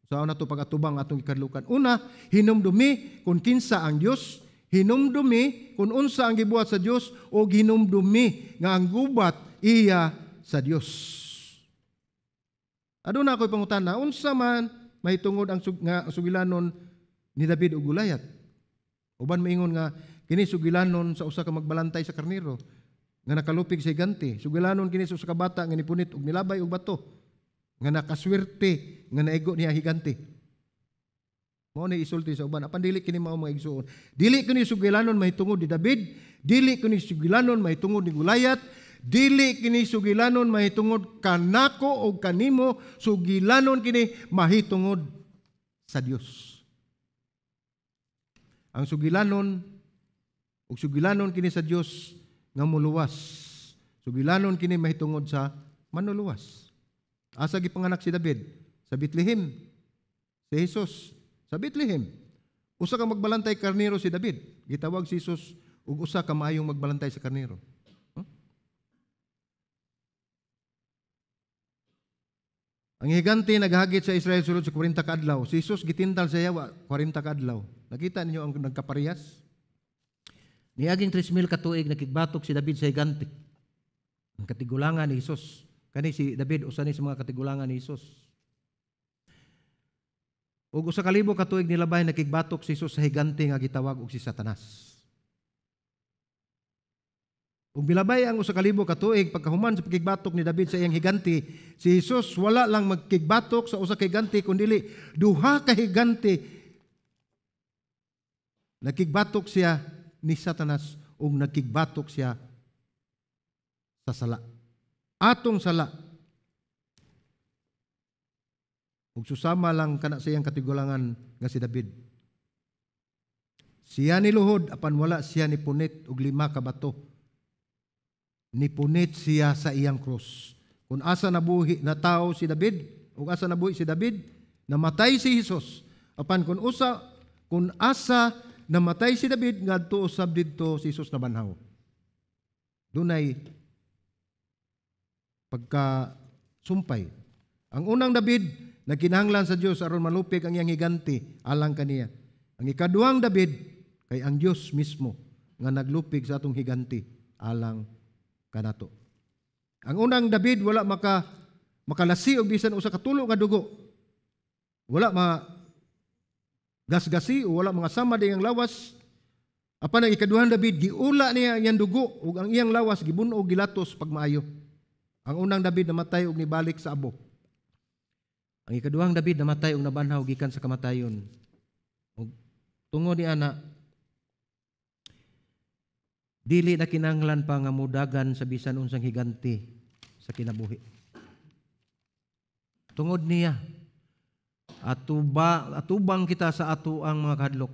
Speaker 1: sa nato pag-atubang atong gikahadlukan? Una, hinumdumi kung kinsa ang Dios, hinumdumi kung unsa ang gibuhat sa Dios, o hinumdumi nga ang gubat iya sa Dios. Aduna ako'y pangutana, unsa man mahitungod ang nga sugilanon ni David ug Goliath? Uban maingon nga kini sugilanon sa usa ka magbalantay sa karnero nga nakalupig sa higante. Sugilanon kini sa usa ka bata nga nipunit og nilabay og bato nga nakaswerte nga naigo niya higante. Mao ni isulti sa uban, apan dili kini mao, mga igsuon. Dili kini sugilanon mahitungod ni David, dili kini sugilanon mahitungod ni Goliath, dili kini sugilanon mahitungod kanako o kanimo, sugilanon kini mahitungod sa Dios. Ang sugilanon ug sugilanon kini sa Dios nga muluwas. Sugilanon kini mahitungod sa manuluwas. Asa gipanganak si David? Sa Bethlehem. Si Jesus sa Bethlehem. Usa ka magbalantay karnero si David. Gitawag si Jesus og usa ka maayong magbalantay sa karnero. Huh? Ang higante naghagit sa Israel sulod sa 40 ka adlaw. Si Jesus gitintal sa yawa 40 ka adlaw. Nakita ninyo ang nagkaparehas? Niaging 3,000 ka tuig nakigbatok si David sa higante. Ang katigulangan ni Jesus. Kani si David usa ni sa mga katigulangan ni Jesus. Ug 1,000 ka tuig nilabay nakigbatok si Jesus sa higante nga gitawag og si Satanas. Ug milabay ang 1,000 ka tuig, pagkahuman sa pagkigbatok ni David sa iyang higante, si Jesus wala lang magkigbatok sa usa ka higante kundili duha ka higante. Nakigbatok siya ni Satanas ug nakigbatok siya sa sala. Atong sala. Ug susama lang kana sa iyang katigulangan nga si David. Siya niluhod apan wala siya ni punit og 5 ka bato. Nipunit siya sa iyang krus. Kung asa nabuhi na tao si David, ug asa nabuhi si David, namatay si Jesus. Apan kung asa namatay si David, ngadto usab didto si Jesus nabanhaw. Dunay pagka sumpay. Ang unang David nagkinahanglan sa Dios aron malupig ang iyang higante alang kaniya. Ang ikaduhang David kay ang Dios mismo nga naglupig sa atong higanti alang kanato. Ang unang David wala makalasi og bisan usa ka tulo nga dugo. Wala ma gasgasi o wala mga sama ang lawas. Apan ang ikaduhang David, giula niya ang iyang dugo ug ang iyang lawas gibun-og, gilatos pagmaayo. Ang unang David namatay ug nibalik sa abo. Ang ikaduhang David namatay ug nabanhaw gikan sa kamatayon. Ug tungod ni ana, dili na kinahanglan pa nga mudagan sa bisan unsang higanti sa kinabuhi. Tungod niya, atubang kita sa ato ang mga kahadlok.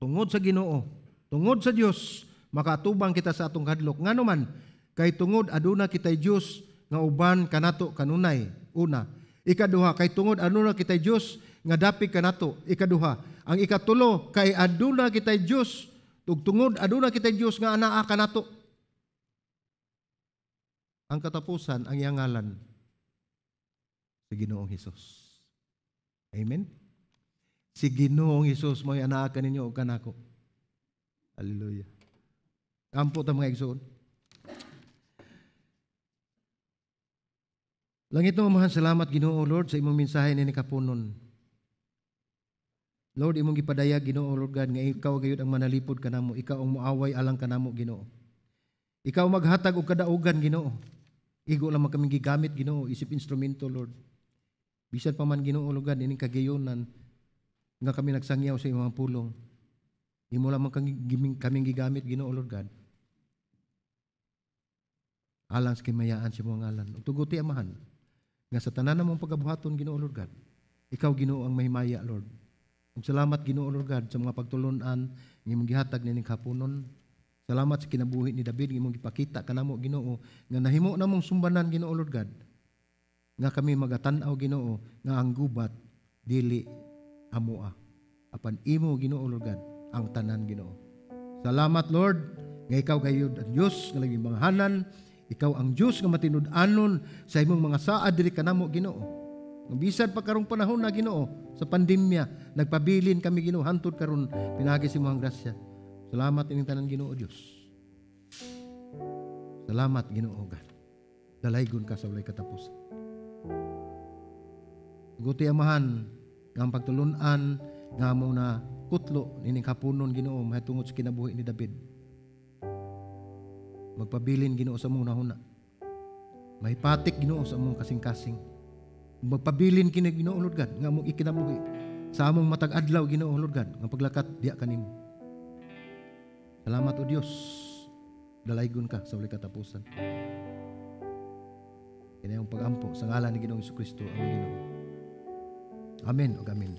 Speaker 1: Tungod sa Ginoo, tungod sa Dios, makaatubang kita sa atong kahadlok. Ngano man, kay tungod aduna kitay Dios nga uban kanato kanunay. Una. Ikaduha, kay tungod aduna kitay Dios nga dapig kanato. Ikaduha. Ang ikatulo, kay aduna kitay Dios ug tungod aduna kitay Dios nga anaa kanato. Ang katapusan, ang iyang ngalan, si Ginoong Hesus. Amen? Si Ginoong Hesus mo'y anaa kaninyo ug kanako. Hallelujah. Ampo ta, mga igsoon. Langit nga Amahan, salamat, Ginoo Lord, sa imong mensahe nini kapunon. Lord, imong gipadayag, Ginoo Lord God, nga ikaw gayud ang manalipod kanamo, ikaw ang muaway alang kanamo, Ginoo. Ikaw maghatag og kadaugan, Ginoo. Igo lamang kaming gigamit, Ginoo, isip instrumento, Lord. Bisan pa man, Ginoo Lord God, ining kagayonan nga kami nagsangyaw sa imong pulong. Imo lamang kaming gigamit, Ginoo Lord God, alang sa kimayaan sa imong ngalan. Ug tuguti, Amahan, nga sa tanan namong pagabuhaton, Ginoo Lord God, ikaw, Ginoo, ang mahimaya, Lord. Ug salamat, Ginoo Lord God, sa mga pagtulon-an nga imong gihatag nining kapunon. Salamat sa kinabuhi ni David nga imong gipakita kanamo, Ginoo, nga nahimo namong sumbanan, Ginoo Lord God, nga kami magatan-aw, Ginoo, nga ang gubat dili amoa apan imo, Ginoo Lord God, ang tanan, Ginoo. Salamat, Lord, nga ikaw gayud ang Dios nga labing manghanan, ikaw ang Dios nga matinud-anon sa imong mga saad diri kanamo, Ginoo. Bisan pa karong panahon na, Ginoo, sa pandemya, nagpabilin kami, Ginoo, hantod karon pinaagi sa imong grasya. Salamat ining tanan, Ginoo Dios. Salamat, Ginoo God. Dalaygon ka sa walay katapusan. Guti, Amahan, nga ang pagtulunan nga mo na kutlo nining kapunon, Ginoo, mahitungod sa kinabuhi ni David, magpabilin, Ginoo, sa among hunahuna. Mahipatik, Ginoo, sa among kasing-kasing. Magpabilin kini, Ginoo Lord God, nga among ikinabuhi sa among matag adlaw, Ginoo Lord God, nga paglakat diha kanimo. Salamat, O Dios. Dalaygon ka sa walay katapusan. Kini ang pagampo sa ngalan ni Ginoong Kristo ang Ginoo. Amen ug amen.